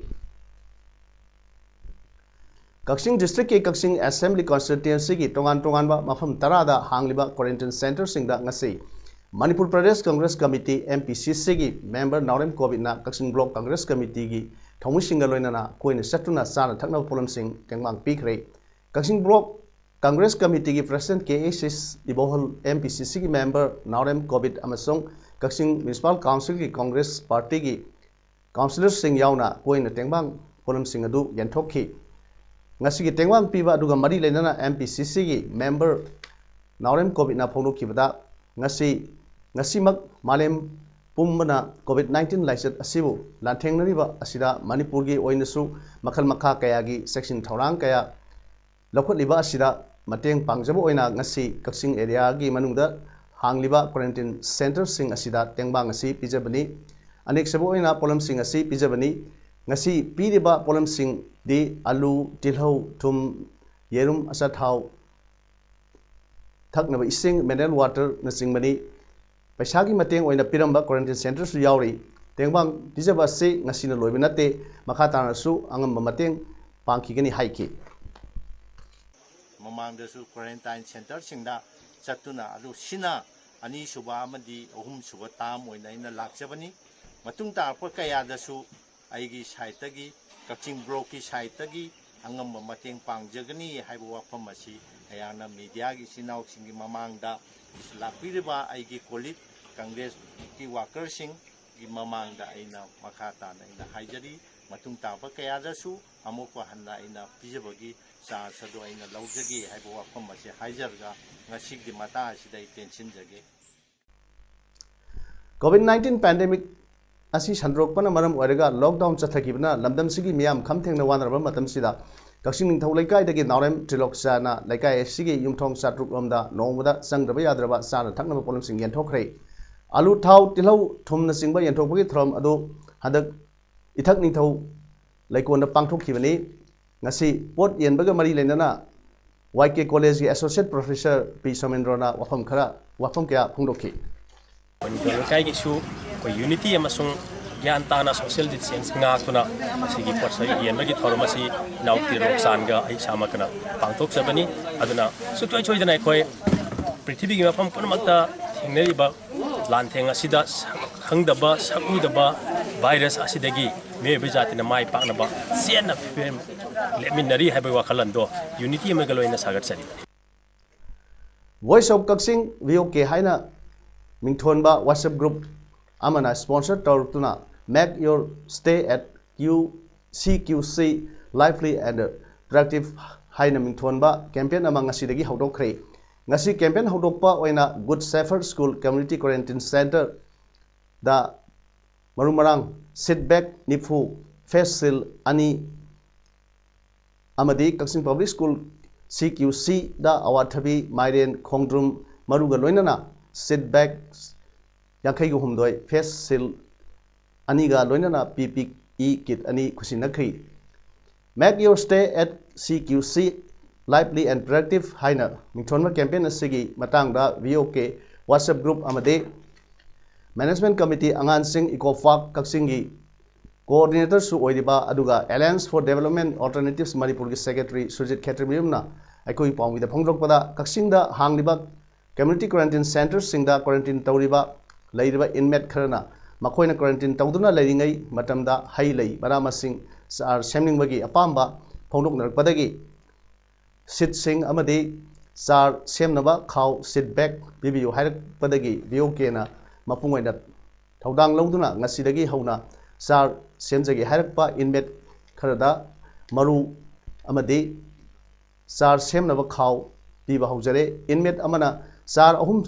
ꯀꯛꯆꯤꯡ districtꯀꯤ ꯀꯛꯆꯤꯡ Assembly constituencyꯒꯤ ꯇꯣꯉꯥꯟ ꯇꯣꯉꯥꯟꯕ ꯃꯐꯝ ꯇꯔꯥꯗ ꯍꯥꯡꯂꯤꯕ quarantine centreꯁꯤꯡꯗ ꯉꯁꯤ Manipur Pradesh Congress Committee, MPCCꯒꯤ member ꯅꯥꯎꯔꯦꯝ ꯀꯣꯕꯤꯠꯅ ꯀꯛꯆꯤꯡ Block Congress Committeeꯒꯤ ꯊꯧꯃꯤꯁꯤꯡꯒ ꯂꯣꯏꯅꯅ ꯀꯣꯏꯅ ꯆꯠꯇꯨꯅ ꯆꯥꯅ ꯊꯛꯅꯕ ꯄꯣꯠꯂꯝꯁꯤꯡ ꯇꯦꯡꯕꯥꯡ ꯄꯤꯈ꯭ꯔꯦ꯫ ꯀꯛꯆꯤꯡ Block Congress Committeeꯒꯤ President ꯀꯦ ꯑꯦꯁ ꯏꯕꯣꯍꯜ, MPCCꯒꯤ member ꯅꯥꯎꯔꯦꯝ ꯀꯣꯕꯤꯠ ꯑꯃꯁꯨꯡ ꯀꯛꯆꯤꯡ Municipal Councilꯒꯤ Congress Partyꯒꯤ councillorꯁꯤꯡ ꯌꯥꯎꯅ ꯀꯣꯏꯅ ꯇꯦꯡꯕꯥꯡ ꯄꯣꯠꯂꯝꯁꯤꯡ ꯑꯗꯨ ꯌꯦꯟꯊꯣꯛꯈꯤ꯫ ꯉꯁꯤꯒꯤ ꯇꯦꯡꯕꯥꯡ ꯄꯤꯕ ꯑꯗꯨꯒ ꯃꯔꯤ ꯂꯩꯅꯅ MPCCꯒꯤ member ꯅꯥꯎꯔꯦꯝ ꯀꯣꯕꯤꯠꯅ ꯐꯣꯡꯗꯣꯛꯈꯤꯕꯗ, ꯉꯁꯤ, ꯉꯁꯤꯃꯛ ꯃꯥꯂꯦꯝ ꯄꯨꯝꯕꯅ ꯀꯣꯚꯤꯗ ꯅꯥꯏꯟꯇꯤꯟ ꯂꯥꯏꯆꯠ ꯑꯁꯤꯕꯨ ꯂꯥꯟꯊꯦꯡꯅꯔꯤꯕ ꯑꯁꯤꯗ ꯃꯅꯤꯄꯨꯔꯒꯤ ꯑꯣꯏꯅꯁꯨ ꯃꯈꯜ ꯃꯈꯥ ꯀꯌꯥꯒꯤ ꯆꯦꯛꯁꯤꯟ ꯊꯧꯔꯥꯡ ꯀꯌꯥ ꯂꯧꯈꯠꯂꯤꯕ ꯑꯁꯤꯗ ꯃꯇꯦꯡ ꯄꯥꯡꯖꯕ ꯑꯣꯏꯅ ꯉꯁꯤ ꯀꯛꯆꯤꯡ ꯑꯦꯔꯤꯌꯥꯒꯤ ꯃꯅꯨꯡꯗ ꯍꯥꯡꯂꯤꯕ ꯀ꯭ꯋꯥꯔꯦꯟꯇꯤꯟ ꯁꯦꯟꯇꯔꯁꯤꯡ ꯑꯁꯤꯗ ꯇꯦꯡꯕꯥꯡ ꯑꯁꯤ ꯄꯤꯖꯕꯅꯤ꯫ ꯑꯅꯦꯛꯁꯕ ꯑꯣꯏꯅ ꯄꯣꯠꯂꯝꯁꯤꯡ ꯑꯁꯤ ꯄꯤꯖꯕꯅꯤ꯫ ꯉꯁꯤ ꯄꯤꯔꯤꯕ ꯄꯣꯠꯂꯝꯁꯤꯡꯗꯤ ꯑꯂꯨ, ꯇꯤꯜꯍꯧ, ꯊꯨꯝ, ꯌꯦꯔꯨꯝ, ꯑꯆꯥꯊꯥꯎ, ꯊꯛꯅꯕ ꯏꯁꯤꯡ, ꯃꯤꯅꯔꯦꯜ ꯋꯥꯇꯔꯅꯆꯤꯡꯕꯅꯤ꯫ ꯄꯩꯁꯥꯒꯤ ꯃꯇꯦꯡ ꯑꯣꯏꯅ ꯄꯤꯔꯝꯕ ꯀ꯭ꯋꯥꯔꯦꯟꯇꯤꯟ ꯁꯦꯟꯇꯔꯁꯨ ꯌꯥꯎꯔꯤ꯫ ꯇꯦꯡꯕꯥꯡ ꯄꯤꯖꯕ ꯑꯁꯤ ꯉꯁꯤꯅ ꯂꯣꯏꯕ ꯅꯠꯇꯦ, ꯃꯈꯥ ꯇꯥꯅꯁꯨ ꯑꯉꯝꯕ ꯃꯇꯦꯡ ꯄꯥꯡꯈꯤꯒꯅꯤ ꯍꯥꯏꯈꯤ꯫ ꯃꯃꯥꯡꯗꯁꯨ ꯀ꯭ꯋꯥꯔꯦꯟꯇꯥꯏꯟ ꯁꯦꯟꯇꯔꯁꯤꯡꯗ ꯆꯠꯇꯨꯅ ꯑꯗꯨ ꯁꯤꯅ ꯑꯅꯤꯁꯨꯕ ꯑꯃꯗꯤ ꯑꯍꯨꯝꯁꯨꯕ ꯇꯥꯔꯝ ꯑꯣꯏꯅ ꯑꯩꯅ ꯂꯥꯛꯆꯕꯅꯤ꯫ ꯃꯇꯨꯡ ꯇꯥꯔꯛꯄ ꯀꯌꯥꯗꯁꯨ ꯑꯩꯒꯤ ꯁꯥꯏꯠꯇꯒꯤ, ꯀꯛꯆꯤꯡ ꯕ꯭ꯂꯣꯛꯀꯤ ꯁꯥꯏꯠꯇꯒꯤ ꯑꯉꯝꯕ ꯃꯇꯦꯡ ꯄꯥꯡꯖꯒꯅꯤ ꯍꯥꯏꯕ ꯋꯥꯐꯝ ꯑꯁꯤ ꯑꯩꯍꯥꯛꯅ ꯃꯤꯗꯤꯌꯥꯒꯤ ꯏꯆꯤꯟ ꯏꯅꯥꯎꯁꯤꯡꯒꯤ ꯃꯃꯥꯡꯗ ꯂꯥꯛꯄꯤꯔꯤꯕ ꯑꯩꯒꯤ ꯀꯣꯂꯤꯛ ꯀꯪꯒ꯭ꯔꯦꯁꯀꯤ ꯋꯥꯀꯔꯁꯤꯡꯒꯤ ꯃꯃꯥꯡꯗ ꯑꯩꯅ ꯃꯈꯥ ꯇꯥꯅ ꯑꯩꯅ ꯍꯥꯏꯖꯔꯤ꯫ ꯃꯇꯨꯡ ꯇꯥꯕ ꯀꯌꯥꯗꯁꯨ ꯑꯃꯨꯛꯀ ꯍꯟꯅ ꯑꯩꯅ ꯄꯤꯖꯕꯒꯤ ꯆꯥꯟꯁ ꯑꯗꯨ ꯑꯩꯅ ꯂꯧꯖꯒꯦ ꯍꯥꯏꯕ ꯋꯥꯐꯝ ꯑꯁꯤ ꯍꯥꯏꯖꯔꯒ ꯉꯁꯤꯒꯤ ꯃꯇꯥꯡ ꯑꯁꯤꯗ ꯑꯩ ꯇꯦꯟꯁꯤꯟꯖꯒꯦ꯫ ꯀꯣꯚꯤꯗ ꯅꯥꯏꯟꯇꯤꯟ ꯄꯦꯟꯗꯦꯃꯤꯛ ꯑꯁꯤ ꯁꯟꯗꯣꯔꯛꯄꯅ ꯃꯔꯝ ꯑꯣꯏꯔꯒ ꯂꯣꯛꯗꯥꯎꯟ ꯆꯠꯊꯈꯤꯕꯅ ꯂꯝꯗꯝꯁꯤꯒꯤ ꯃꯤꯌꯥꯝ ꯈꯝ ꯊꯦꯡꯅ ꯋꯥꯅꯔꯕ ꯃꯇꯝꯁꯤꯗ ꯀꯛꯆꯤꯡ ꯅꯤꯡꯊꯧ ꯂꯩꯀꯥꯏꯗꯒꯤ ꯅꯥꯎꯔꯦꯝ ꯇ꯭ꯔꯤꯂꯣꯛꯆꯥꯅ ꯂꯩꯀꯥꯏ ꯑꯁꯤꯒꯤ ꯌꯨꯝꯊꯣꯡ ꯆꯥꯇ꯭ꯔꯨꯛ ꯂꯣꯝꯗ ꯅꯣꯡꯃꯗ ꯆꯪꯗ꯭ꯔꯕ ꯌꯥꯗ꯭ꯔꯕ ꯆꯥꯅ ꯊꯛꯅꯕ ꯄꯣꯠꯂꯝꯁꯤꯡ ꯌꯦꯟꯊꯣꯛꯈ꯭ꯔꯦ꯫ ꯑꯂꯨ, ꯊꯥꯎ, ꯇꯤꯜꯍꯧ, ꯊꯨꯝꯅꯆꯤꯡꯕ ꯌꯦꯟꯊꯣꯛꯄꯒꯤ ꯊꯧꯔꯝ ꯑꯗꯨ ꯍꯟꯗꯛ ꯏꯊꯛ ꯅꯤꯡꯊꯧ ꯂꯩꯀꯣꯜꯗ ꯄꯥꯡꯊꯣꯛꯈꯤꯕꯅꯤ꯫ ꯉꯁꯤ ꯄꯣꯠ ꯌꯦꯟꯕꯒ ꯃꯔꯤ ꯂꯩꯅꯅ ꯋꯥꯏ ꯀꯦ ꯀꯣꯂꯦꯖꯀꯤ ꯑꯦꯁꯣꯁꯤꯌꯦꯠ ꯄ꯭ꯔꯣꯐꯦꯁꯔ ꯄꯤ ꯁꯣꯃꯦꯟꯗ꯭ꯔꯣꯅ ꯋꯥꯐꯝ ꯈꯔ, ꯋꯥꯐꯝ ꯀꯌꯥ ꯐꯣꯡꯗꯣꯛꯈꯤ꯫ ꯃꯅꯤꯄꯨꯔ ꯂꯩꯀꯥꯏꯒꯤꯁꯨ ꯑꯩꯈꯣꯏ ꯌꯨꯅꯤꯇꯤ ꯑꯃꯁꯨꯡ ꯒ꯭ꯌꯥꯟ ꯇꯥꯅ ꯁꯣꯁꯤꯌꯦꯜ ꯗꯤꯁꯇꯦꯟꯁ ꯉꯥꯛꯇꯨꯅ ꯃꯁꯤꯒꯤ ꯄꯣꯠꯆꯩ ꯌꯦꯟꯕꯒꯤ ꯊꯧꯔꯝ ꯑꯁꯤ ꯏꯅꯥꯎ ꯇꯤꯔꯣꯛꯆꯥꯟꯒ ꯑꯩ ꯏꯁꯥꯃꯛꯀꯅ ꯄꯥꯡꯊꯣꯛꯆꯕꯅꯤ꯫ ꯑꯗꯨꯅ ꯁꯨꯡꯁꯣꯏ ꯁꯣꯏꯗꯅ ꯑꯩꯈꯣꯏ ꯄ꯭ꯔꯤꯊꯤꯕꯤꯒꯤ ꯃꯐꯝ ꯄꯨꯝꯅꯃꯛꯇ ꯊꯦꯡꯅꯔꯤꯕ ꯂꯥꯟꯊꯦꯡ ꯑꯁꯤꯗ ꯈꯪꯗꯕ, ꯁꯛꯎꯗꯕ ꯚꯥꯏꯔꯁ ꯑꯁꯤꯗꯒꯤ ꯃꯤꯑꯣꯏꯕ ꯖꯥꯇꯤꯅ ꯃꯥꯏ ꯄꯥꯛꯅꯕ ꯆꯦꯟꯅ ꯐꯤꯕꯝ ꯂꯦꯞꯃꯤꯟꯅꯔꯤ ꯍꯥꯏꯕꯒꯤ ꯋꯥꯈꯜꯂꯣꯟꯗꯣ ꯌꯨꯅꯤꯇꯤ ꯑꯃꯒ ꯂꯣꯏꯅ ꯁꯥꯒꯠꯆꯔꯤꯕꯅꯤ꯫ Voice of Kakching, V O K ꯍꯥꯏꯅ ꯃꯤꯡꯊꯣꯟꯕ WhatsApp group ꯑꯃꯅ sponsor ꯇꯧꯔꯛꯇꯨꯅ Make Your Stay at Q C Q C Lively and Productive ꯍꯥꯏꯅ ꯃꯤꯡꯊꯣꯟꯕ campaign ꯑꯃ ꯉꯁꯤꯗꯒꯤ ꯍꯧꯗꯣꯛꯈ꯭ꯔꯦ꯫ ꯉꯁꯤ campaign ꯍꯧꯗꯣꯛꯄ ꯑꯣꯏꯅ Good Shepherd School Community Quarantine Center ꯗ ꯃꯔꯨ ꯃꯔꯥꯡ seat bag ꯅꯤꯐꯨ, face shield ꯑꯅꯤ ꯑꯃꯗꯤ ꯀꯛꯆꯤꯡ Public School C Q C ꯗ ꯑꯋꯥꯊꯕꯤ, ꯃꯥꯏꯔꯦꯟ, ꯈꯣꯡꯗ꯭ꯔꯨꯝ ꯃꯔꯨꯒ ꯂꯣꯏꯅꯅ seat bag ꯌꯥꯡꯈꯩꯒ ꯍꯨꯝꯗꯣꯏ, face shield ꯑꯅꯤꯒ ꯂꯣꯏꯅꯅ P P E kit ꯑꯅꯤ ꯈꯨꯠꯁꯤꯟꯅꯈ꯭ꯔꯤ꯫ Make your stay at C Q C lively and productive ꯍꯥꯏꯅ ꯃꯤꯡꯊꯣꯟꯕ campaign ꯑꯁꯤꯒꯤ ꯃꯇꯥꯡꯗ V O K WhatsApp group ꯑꯃꯗꯤ Management Committee ꯑꯉꯥꯡꯁꯤꯡ Eco Park ꯀꯛꯆꯤꯡꯒꯤ coordinator ꯁꯨ ꯑꯣꯏꯔꯤꯕ ꯑꯗꯨꯒ Alliance for Development Alternatives ꯃꯅꯤꯄꯨꯔꯒꯤ secretary ꯁꯨꯔꯖꯤꯠ ꯈꯦꯇ꯭ꯔꯤꯃꯌꯨꯝꯅ ꯑꯩꯈꯣꯏꯒꯤ ꯄꯥꯎꯃꯤꯗ ꯐꯣꯡꯗꯣꯔꯛꯄꯗ, ꯀꯛꯆꯤꯡꯗ ꯍꯥꯡꯂꯤꯕ community quarantine centre ꯁꯤꯡꯗ quarantine ꯇꯧꯔꯤꯕ ꯂꯩꯔꯤꯕ inmate ꯈꯔꯅ ꯃꯈꯣꯏꯅ quarantine ꯇꯧꯗꯨꯅ ꯂꯩꯔꯤꯉꯩ ꯃꯇꯝꯗ ꯍꯩ ꯂꯩ ꯃꯅꯥ ꯃꯁꯤꯡ ꯆꯥꯔ ꯁꯦꯝꯅꯤꯡꯕꯒꯤ ꯑꯄꯥꯝꯕ ꯐꯣꯡꯗꯣꯛꯅꯔꯛꯄꯗꯒꯤ seat ꯁꯤꯡ ꯑꯃꯗꯤ ꯆꯥꯔ ꯁꯦꯝꯅꯕ ꯈꯥꯎ seat bag ꯄꯤꯕꯤꯌꯨ ꯍꯥꯏꯔꯛꯄꯗꯒꯤ V O K ꯅ ꯃꯄꯨꯡ ꯑꯣꯏꯅ ꯊꯧꯗꯥꯡ ꯂꯧꯗꯨꯅ ꯉꯁꯤꯗꯒꯤ ꯍꯧꯅ ꯆꯥꯔ ꯁꯦꯝꯖꯒꯦ ꯍꯥꯏꯔꯛꯄ inmate ꯈꯔꯗ ꯃꯔꯨ ꯑꯃꯗꯤ ꯆꯥꯔ ꯁꯦꯝꯅꯕ ꯈꯥꯎ ꯄꯤꯕ ꯍꯧꯖꯔꯦ꯫ Inmate ꯑꯃꯅ ꯆꯥꯔ ꯑꯍꯨꯝ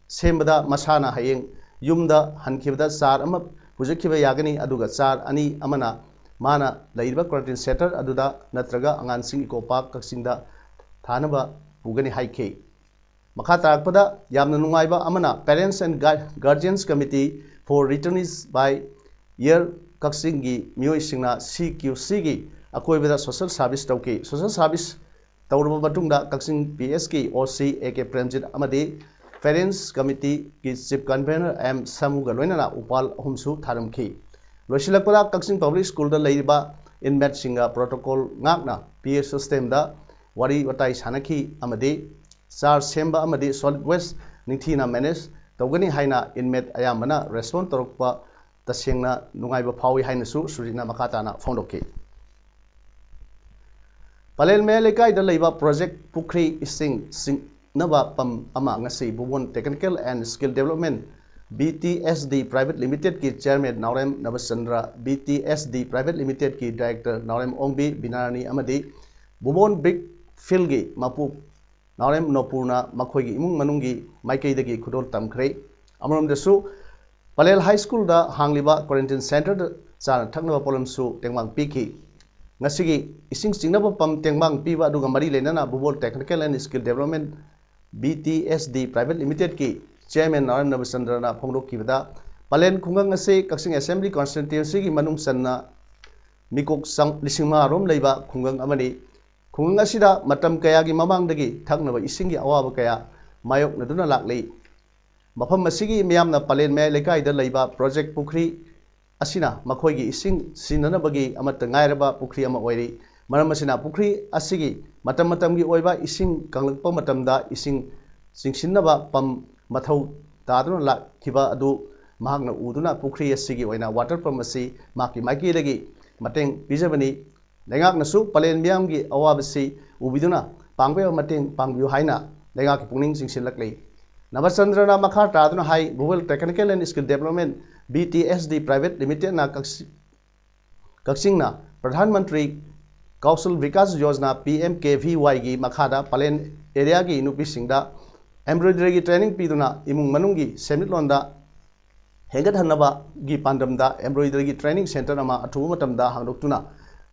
ꯁꯦꯝꯕꯗ ꯃꯁꯥꯅ ꯍꯌꯦꯡ ꯌꯨꯝꯗ ꯍꯟꯈꯤꯕꯗ ꯆꯥꯔ ꯑꯃ ꯄꯨꯖꯈꯤꯕ ꯌꯥꯒꯅꯤ, ꯑꯗꯨꯒ ꯆꯥꯔ ꯑꯅꯤ ꯑꯃꯅ ꯃꯥꯅ ꯂꯩꯔꯤꯕ quarantine centre ꯑꯗꯨꯗ ꯅꯠꯇ꯭ꯔꯒ ꯑꯉꯥꯡꯁꯤꯡ Eco Park ꯀꯛꯆꯤꯡꯗ ꯊꯥꯅꯕ ꯄꯨꯒꯅꯤ ꯍꯥꯏꯈꯤ꯫ ꯃꯈꯥ ꯇꯥꯔꯛꯄꯗ ꯌꯥꯝꯅ ꯅꯨꯡꯉꯥꯏꯕ ꯑꯃꯅ Parents and Guar-, Guardians Committee for Returnees by Year ꯀꯛꯆꯤꯡꯒꯤ ꯃꯤꯑꯣꯏꯁꯤꯡꯅ C Q C ꯒꯤ ꯑꯀꯣꯏꯕꯗ social service ꯇꯧꯈꯤ꯫ Social service ꯇꯧꯔꯕ ꯃꯇꯨꯡꯗ ꯀꯛꯆꯤꯡ P S ꯀꯤ O C A K Premjit ꯑꯃꯗꯤ Parents Committee ꯒꯤ Chief Convener M ꯁꯥꯃꯨꯒ ꯂꯣꯏꯅꯅ ꯎꯄꯥꯜ ꯑꯍꯨꯝꯁꯨ ꯊꯥꯔꯝꯈꯤ꯫ ꯂꯣꯏꯁꯤꯜꯂꯛꯄꯗ ꯀꯛꯆꯤꯡ Public School ꯗ ꯂꯩꯔꯤꯕ inmate ꯁꯤꯡꯒ protocol ꯉꯥꯛꯅ P A system ꯗ ꯋꯥꯔꯤ ꯋꯥꯇꯥꯏ ꯁꯥꯟꯅꯈꯤ ꯑꯃꯗꯤ ꯆꯥꯔ ꯁꯦꯝꯕ ꯑꯃꯗꯤ solid waste ꯅꯤꯡꯊꯤꯅ manage ꯇꯧꯒꯅꯤ ꯍꯥꯏꯅ inmate ꯑꯌꯥꯝꯕꯅ respond ꯇꯧꯔꯛꯄ ꯇꯁꯦꯡꯅ ꯅꯨꯡꯉꯥꯏꯕ ꯐꯥꯎꯏ ꯍꯥꯏꯅꯁꯨ ꯁꯨꯔꯖꯤꯠꯅ ꯃꯈꯥ ꯇꯥꯅ ꯐꯣꯡꯗꯣꯛꯈꯤ꯫ ꯄꯂꯦꯜ ꯃꯌꯥꯏ ꯂꯩꯀꯥꯏꯗ ꯂꯩꯕ project ꯄꯨꯈ꯭ꯔꯤ ꯏꯁꯤꯡ ꯆꯤꯡꯅꯕ ꯄꯝ ꯑꯃ ꯉꯁꯤ ꯕꯨꯕꯣꯟ Technical and Skill Development B T S D Private Limited ꯀꯤ Chairman ꯅꯥꯎꯔꯦꯝ ꯅꯕꯆꯟꯗ꯭ꯔ, B T S D Private Limited ꯀꯤ Director ꯅꯥꯎꯔꯦꯝ ꯑꯣꯡꯕꯤ ꯕꯤꯅꯥꯔꯥꯅꯤ ꯑꯃꯗꯤ ꯕꯨꯕꯣꯟ Brick Field ꯀꯤ ꯃꯄꯨ ꯅꯥꯎꯔꯦꯝ ꯅꯣꯄꯨꯔꯅ ꯃꯈꯣꯏꯒꯤ ꯏꯃꯨꯡ ꯃꯅꯨꯡꯒꯤ ꯃꯥꯏꯀꯩꯗꯒꯤ ꯈꯨꯗꯣꯜ ꯇꯝꯈ꯭ꯔꯦ꯫ ꯑꯃꯔꯣꯝꯗꯁꯨ ꯄꯂꯦꯜ ꯍꯥꯏ ꯁ꯭ꯀꯨꯜꯗ ꯍꯥꯡꯂꯤꯕ quarantine centreꯗ ꯆꯥꯅ ꯊꯛꯅꯕ ꯄꯣꯠꯂꯝꯁꯨ ꯇꯦꯡꯕꯥꯡ ꯄꯤꯈꯤ꯫ ꯉꯁꯤꯒꯤ ꯏꯁꯤꯡ ꯆꯤꯡꯅꯕ pump ꯇꯦꯡꯕꯥꯡ ꯄꯤꯕ ꯑꯗꯨꯒ ꯃꯔꯤ ꯂꯩꯅꯅ ꯕꯨꯕꯣꯜ Technical and Skill Development, B T S D Private Limitedꯀꯤ chairman ꯅꯥꯎꯔꯦꯝ ꯅꯕꯆꯟꯗ꯭ꯔꯅ ꯐꯣꯡꯗꯣꯛꯈꯤꯕꯗ, ꯄꯂꯦꯜ ꯈꯨꯡꯒꯪ ꯑꯁꯤ ꯀꯛꯆꯤꯡ Assembly Constituencyꯒꯤ ꯃꯅꯨꯡ ꯆꯟꯅ ꯃꯤꯀꯣꯛ ꯆꯥꯝ-, ꯂꯤꯁꯤꯡ ꯃꯉꯥ ꯔꯣꯝ ꯂꯩꯕ ꯈꯨꯡꯒꯪ ꯑꯃꯅꯤ꯫ ꯈꯨꯡꯒꯪ ꯑꯁꯤꯗ ꯃꯇꯝ ꯀꯌꯥꯒꯤ ꯃꯃꯥꯡꯗꯒꯤ ꯊꯛꯅꯕ ꯏꯁꯤꯡꯒꯤ ꯑꯋꯥꯕ ꯀꯌꯥ ꯃꯥꯌꯣꯛꯅꯗꯨꯅ ꯂꯥꯛꯂꯤ꯫ ꯃꯐꯝ ꯑꯁꯤꯒꯤ ꯃꯤꯌꯥꯝꯅ ꯄꯂꯦꯜ ꯃꯌꯥꯏ ꯂꯩꯀꯥꯏꯗ ꯂꯩꯕ project ꯄꯨꯈ꯭ꯔꯤ ꯑꯁꯤꯅ ꯃꯈꯣꯏꯒꯤ ꯏꯁꯤꯡ ꯁꯤꯖꯤꯟꯅꯅꯕꯒꯤ ꯑꯃꯠꯇ ꯉꯥꯏꯔꯕ ꯄꯨꯈ꯭ꯔꯤ ꯑꯃ ꯑꯣꯏꯔꯤ꯫ ꯃꯔꯝ ꯑꯁꯤꯅ ꯄꯨꯈ꯭ꯔꯤ ꯑꯁꯤꯒꯤ ꯃꯇꯝ ꯃꯇꯝꯒꯤ ꯑꯣꯏꯕ ꯏꯁꯤꯡ ꯀꯪꯂꯛꯄ ꯃꯇꯝꯗ ꯏꯁꯤꯡ ꯆꯤꯡꯁꯤꯟꯅꯕ pump ꯃꯊꯧ ꯇꯥꯗꯨꯅ ꯂꯥꯛꯈꯤꯕ ꯑꯗꯨ ꯃꯍꯥꯛꯅ ꯎꯗꯨꯅ ꯄꯨꯈ꯭ꯔꯤ ꯑꯁꯤꯒꯤ ꯑꯣꯏꯅ water pump ꯑꯁꯤ ꯃꯍꯥꯛꯀꯤ ꯃꯥꯏꯀꯩꯗꯒꯤ ꯃꯇꯦꯡ ꯄꯤꯖꯕꯅꯤ꯫ ꯂꯩꯉꯥꯛꯅꯁꯨ ꯄꯂꯦꯜ ꯃꯤꯌꯥꯝꯒꯤ ꯑꯋꯥꯕꯁꯤ ꯎꯕꯤꯗꯨꯅ ꯄꯥꯡꯕ ꯌꯥꯕ ꯃꯇꯦꯡ ꯄꯥꯡꯕꯤꯌꯨ ꯍꯥꯏꯅ ꯂꯩꯉꯥꯛꯀꯤ ꯄꯨꯛꯅꯤꯡ ꯆꯤꯡꯁꯤꯜꯂꯛꯂꯤ꯫ ꯅꯕꯆꯟꯗ꯭ꯔꯅ ꯃꯈꯥ ꯇꯥꯗꯨꯅ ꯍꯥꯏ, ꯕꯨꯕꯦꯜ Technical and Skill Development, B T S D Private Limitedꯅ ꯀꯛꯆꯤ-, ꯀꯛꯆꯤꯡꯅ Pradhan Mantri Kaushal Vikas Yojana, P M K V Yꯒꯤ ꯃꯈꯥꯗ ꯄꯂꯦꯜ areaꯒꯤ ꯅꯨꯄꯤꯁꯤꯡꯗ embroideryꯒꯤ training ꯄꯤꯗꯨꯅ ꯏꯃꯨꯡ ꯃꯅꯨꯡꯒꯤ ꯁꯦꯟꯃꯤꯠꯂꯣꯟꯗ ꯍꯦꯟꯒꯠꯍꯟꯅꯕꯒꯤ ꯄꯥꯟꯗꯝꯗ embroideryꯒꯤ training centre ꯑꯃ ꯑꯊꯨꯕ ꯃꯇꯝꯗ ꯍꯥꯡꯗꯣꯛꯇꯨꯅ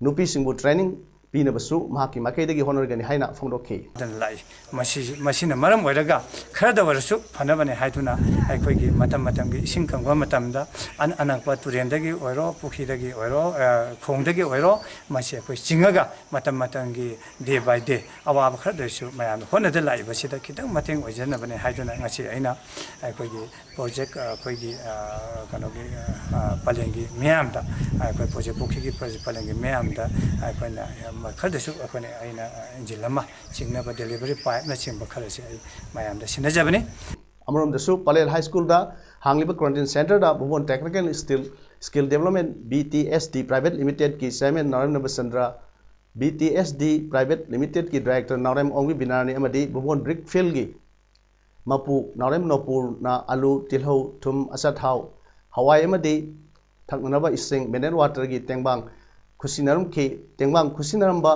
ꯅꯨꯄꯤꯁꯤꯡꯕꯨ training ꯄꯤꯅꯕꯁꯨ ꯃꯍꯥꯛꯀꯤ ꯃꯥꯏꯀꯩꯗꯒꯤ ꯍꯣꯠꯅꯔꯒꯅꯤ ꯍꯥꯏꯅ ꯐꯣꯡꯗꯣꯛꯈꯤ꯫ ꯗꯅ ꯂꯥꯛꯏ꯫ ꯃꯁꯤ, ꯃꯁꯤꯅ ꯃꯔꯝ ꯑꯣꯏꯔꯒ ꯈꯔꯗ ꯑꯣꯏꯔꯁꯨ ꯐꯅꯕꯅꯦ ꯍꯥꯏꯗꯨꯅ ꯑꯩꯈꯣꯏꯒꯤ ꯃꯇꯝ ꯃꯇꯝꯒꯤ ꯏꯁꯤꯡ ꯀꯪꯕ ꯃꯇꯝꯗ ꯑꯟ-, ꯑꯅꯛꯄ ꯇꯨꯔꯦꯟꯗꯒꯤ ꯑꯣꯏꯔꯣ, ꯄꯨꯈ꯭ꯔꯤꯗꯒꯤ ꯑꯣꯏꯔꯣ, ꯑ, ꯈꯣꯡꯗꯒꯤ ꯑꯣꯏꯔꯣ, ꯃꯁꯤ ꯑꯩꯈꯣꯏ ꯆꯤꯡꯉꯒ ꯃꯇꯝ ꯃꯇꯝꯒꯤ day by day ꯑꯋꯥꯕ ꯈꯔꯗꯁꯨ ꯃꯌꯥꯝꯅ ꯍꯣꯠꯅꯗ ꯂꯥꯛꯏꯕꯁꯤꯗ ꯈꯤꯇꯪ ꯃꯇꯦꯡ ꯑꯣꯏꯖꯅꯕꯅꯦ ꯍꯥꯏꯗꯨꯅ ꯉꯁꯤ ꯑꯩꯅ ꯑꯩꯈꯣꯏꯒꯤ project, ꯑ, ꯑꯩꯈꯣꯏꯒꯤ, ꯑ, ꯀꯩꯅꯣꯒꯤ, ꯑ, ꯄꯂꯦꯜꯒꯤ ꯃꯤꯌꯥꯝꯗ, ꯑ, ꯑꯩꯈꯣꯏ project ꯄꯨꯈ꯭ꯔꯤꯒꯤ ꯄ-, ꯄꯂꯦꯜꯒꯤ ꯃꯤꯌꯥꯝꯗ ꯑꯩꯈꯣꯏꯅ, ꯑ, ꯈꯔꯗꯁꯨ ꯑꯩꯈꯣꯏꯅ, ꯑꯩꯅ, ꯑ, engine ꯑꯃ ꯆꯤꯡꯅꯕ delivery pipeꯅꯆꯤꯡꯕ ꯈꯔꯁꯦ ꯑꯩ ꯃꯌꯥꯝꯗ ꯁꯤꯟꯅꯖꯕꯅꯤ꯫ ꯑꯃꯔꯣꯝꯗꯁꯨ ꯄꯂꯦꯜ ꯍꯥꯏ ꯁ꯭ꯀꯨꯜꯗ ꯍꯥꯡꯂꯤꯕ quarantine centreꯗ ꯕꯨꯕꯣꯟ Technical Skill, Skill Development, B T S D Private Limitedꯀꯤ chairman ꯅꯥꯎꯔꯦꯝ ꯅꯕꯆꯟꯗ꯭ꯔ, B T S D Private Limitedꯀꯤ director ꯅꯥꯎꯔꯦꯝ ꯑꯣꯡꯕꯤ ꯕꯤꯅꯥꯔꯥꯅꯤ ꯑꯃꯗꯤ ꯕꯨꯕꯣꯟ brick fieldꯀꯤ ꯃꯄꯨ ꯅꯥꯎꯔꯦꯝ ꯅꯣꯄꯨꯔꯅ ꯑꯂꯨ, ꯇꯤꯜꯍꯧ, ꯊꯨꯝ, ꯑꯆꯥꯊꯥꯎ, ꯍꯋꯥꯏ ꯑꯃꯗꯤ ꯊꯛꯅꯅꯕ ꯏꯁꯤꯡ, mineral waterꯒꯤ ꯇꯦꯡꯕꯥꯡ ꯈꯨꯠꯁꯤꯟꯅꯔꯝꯈꯤ꯫ ꯇꯦꯡꯕꯥꯡ ꯈꯨꯠꯁꯤꯟꯅꯔꯝꯕ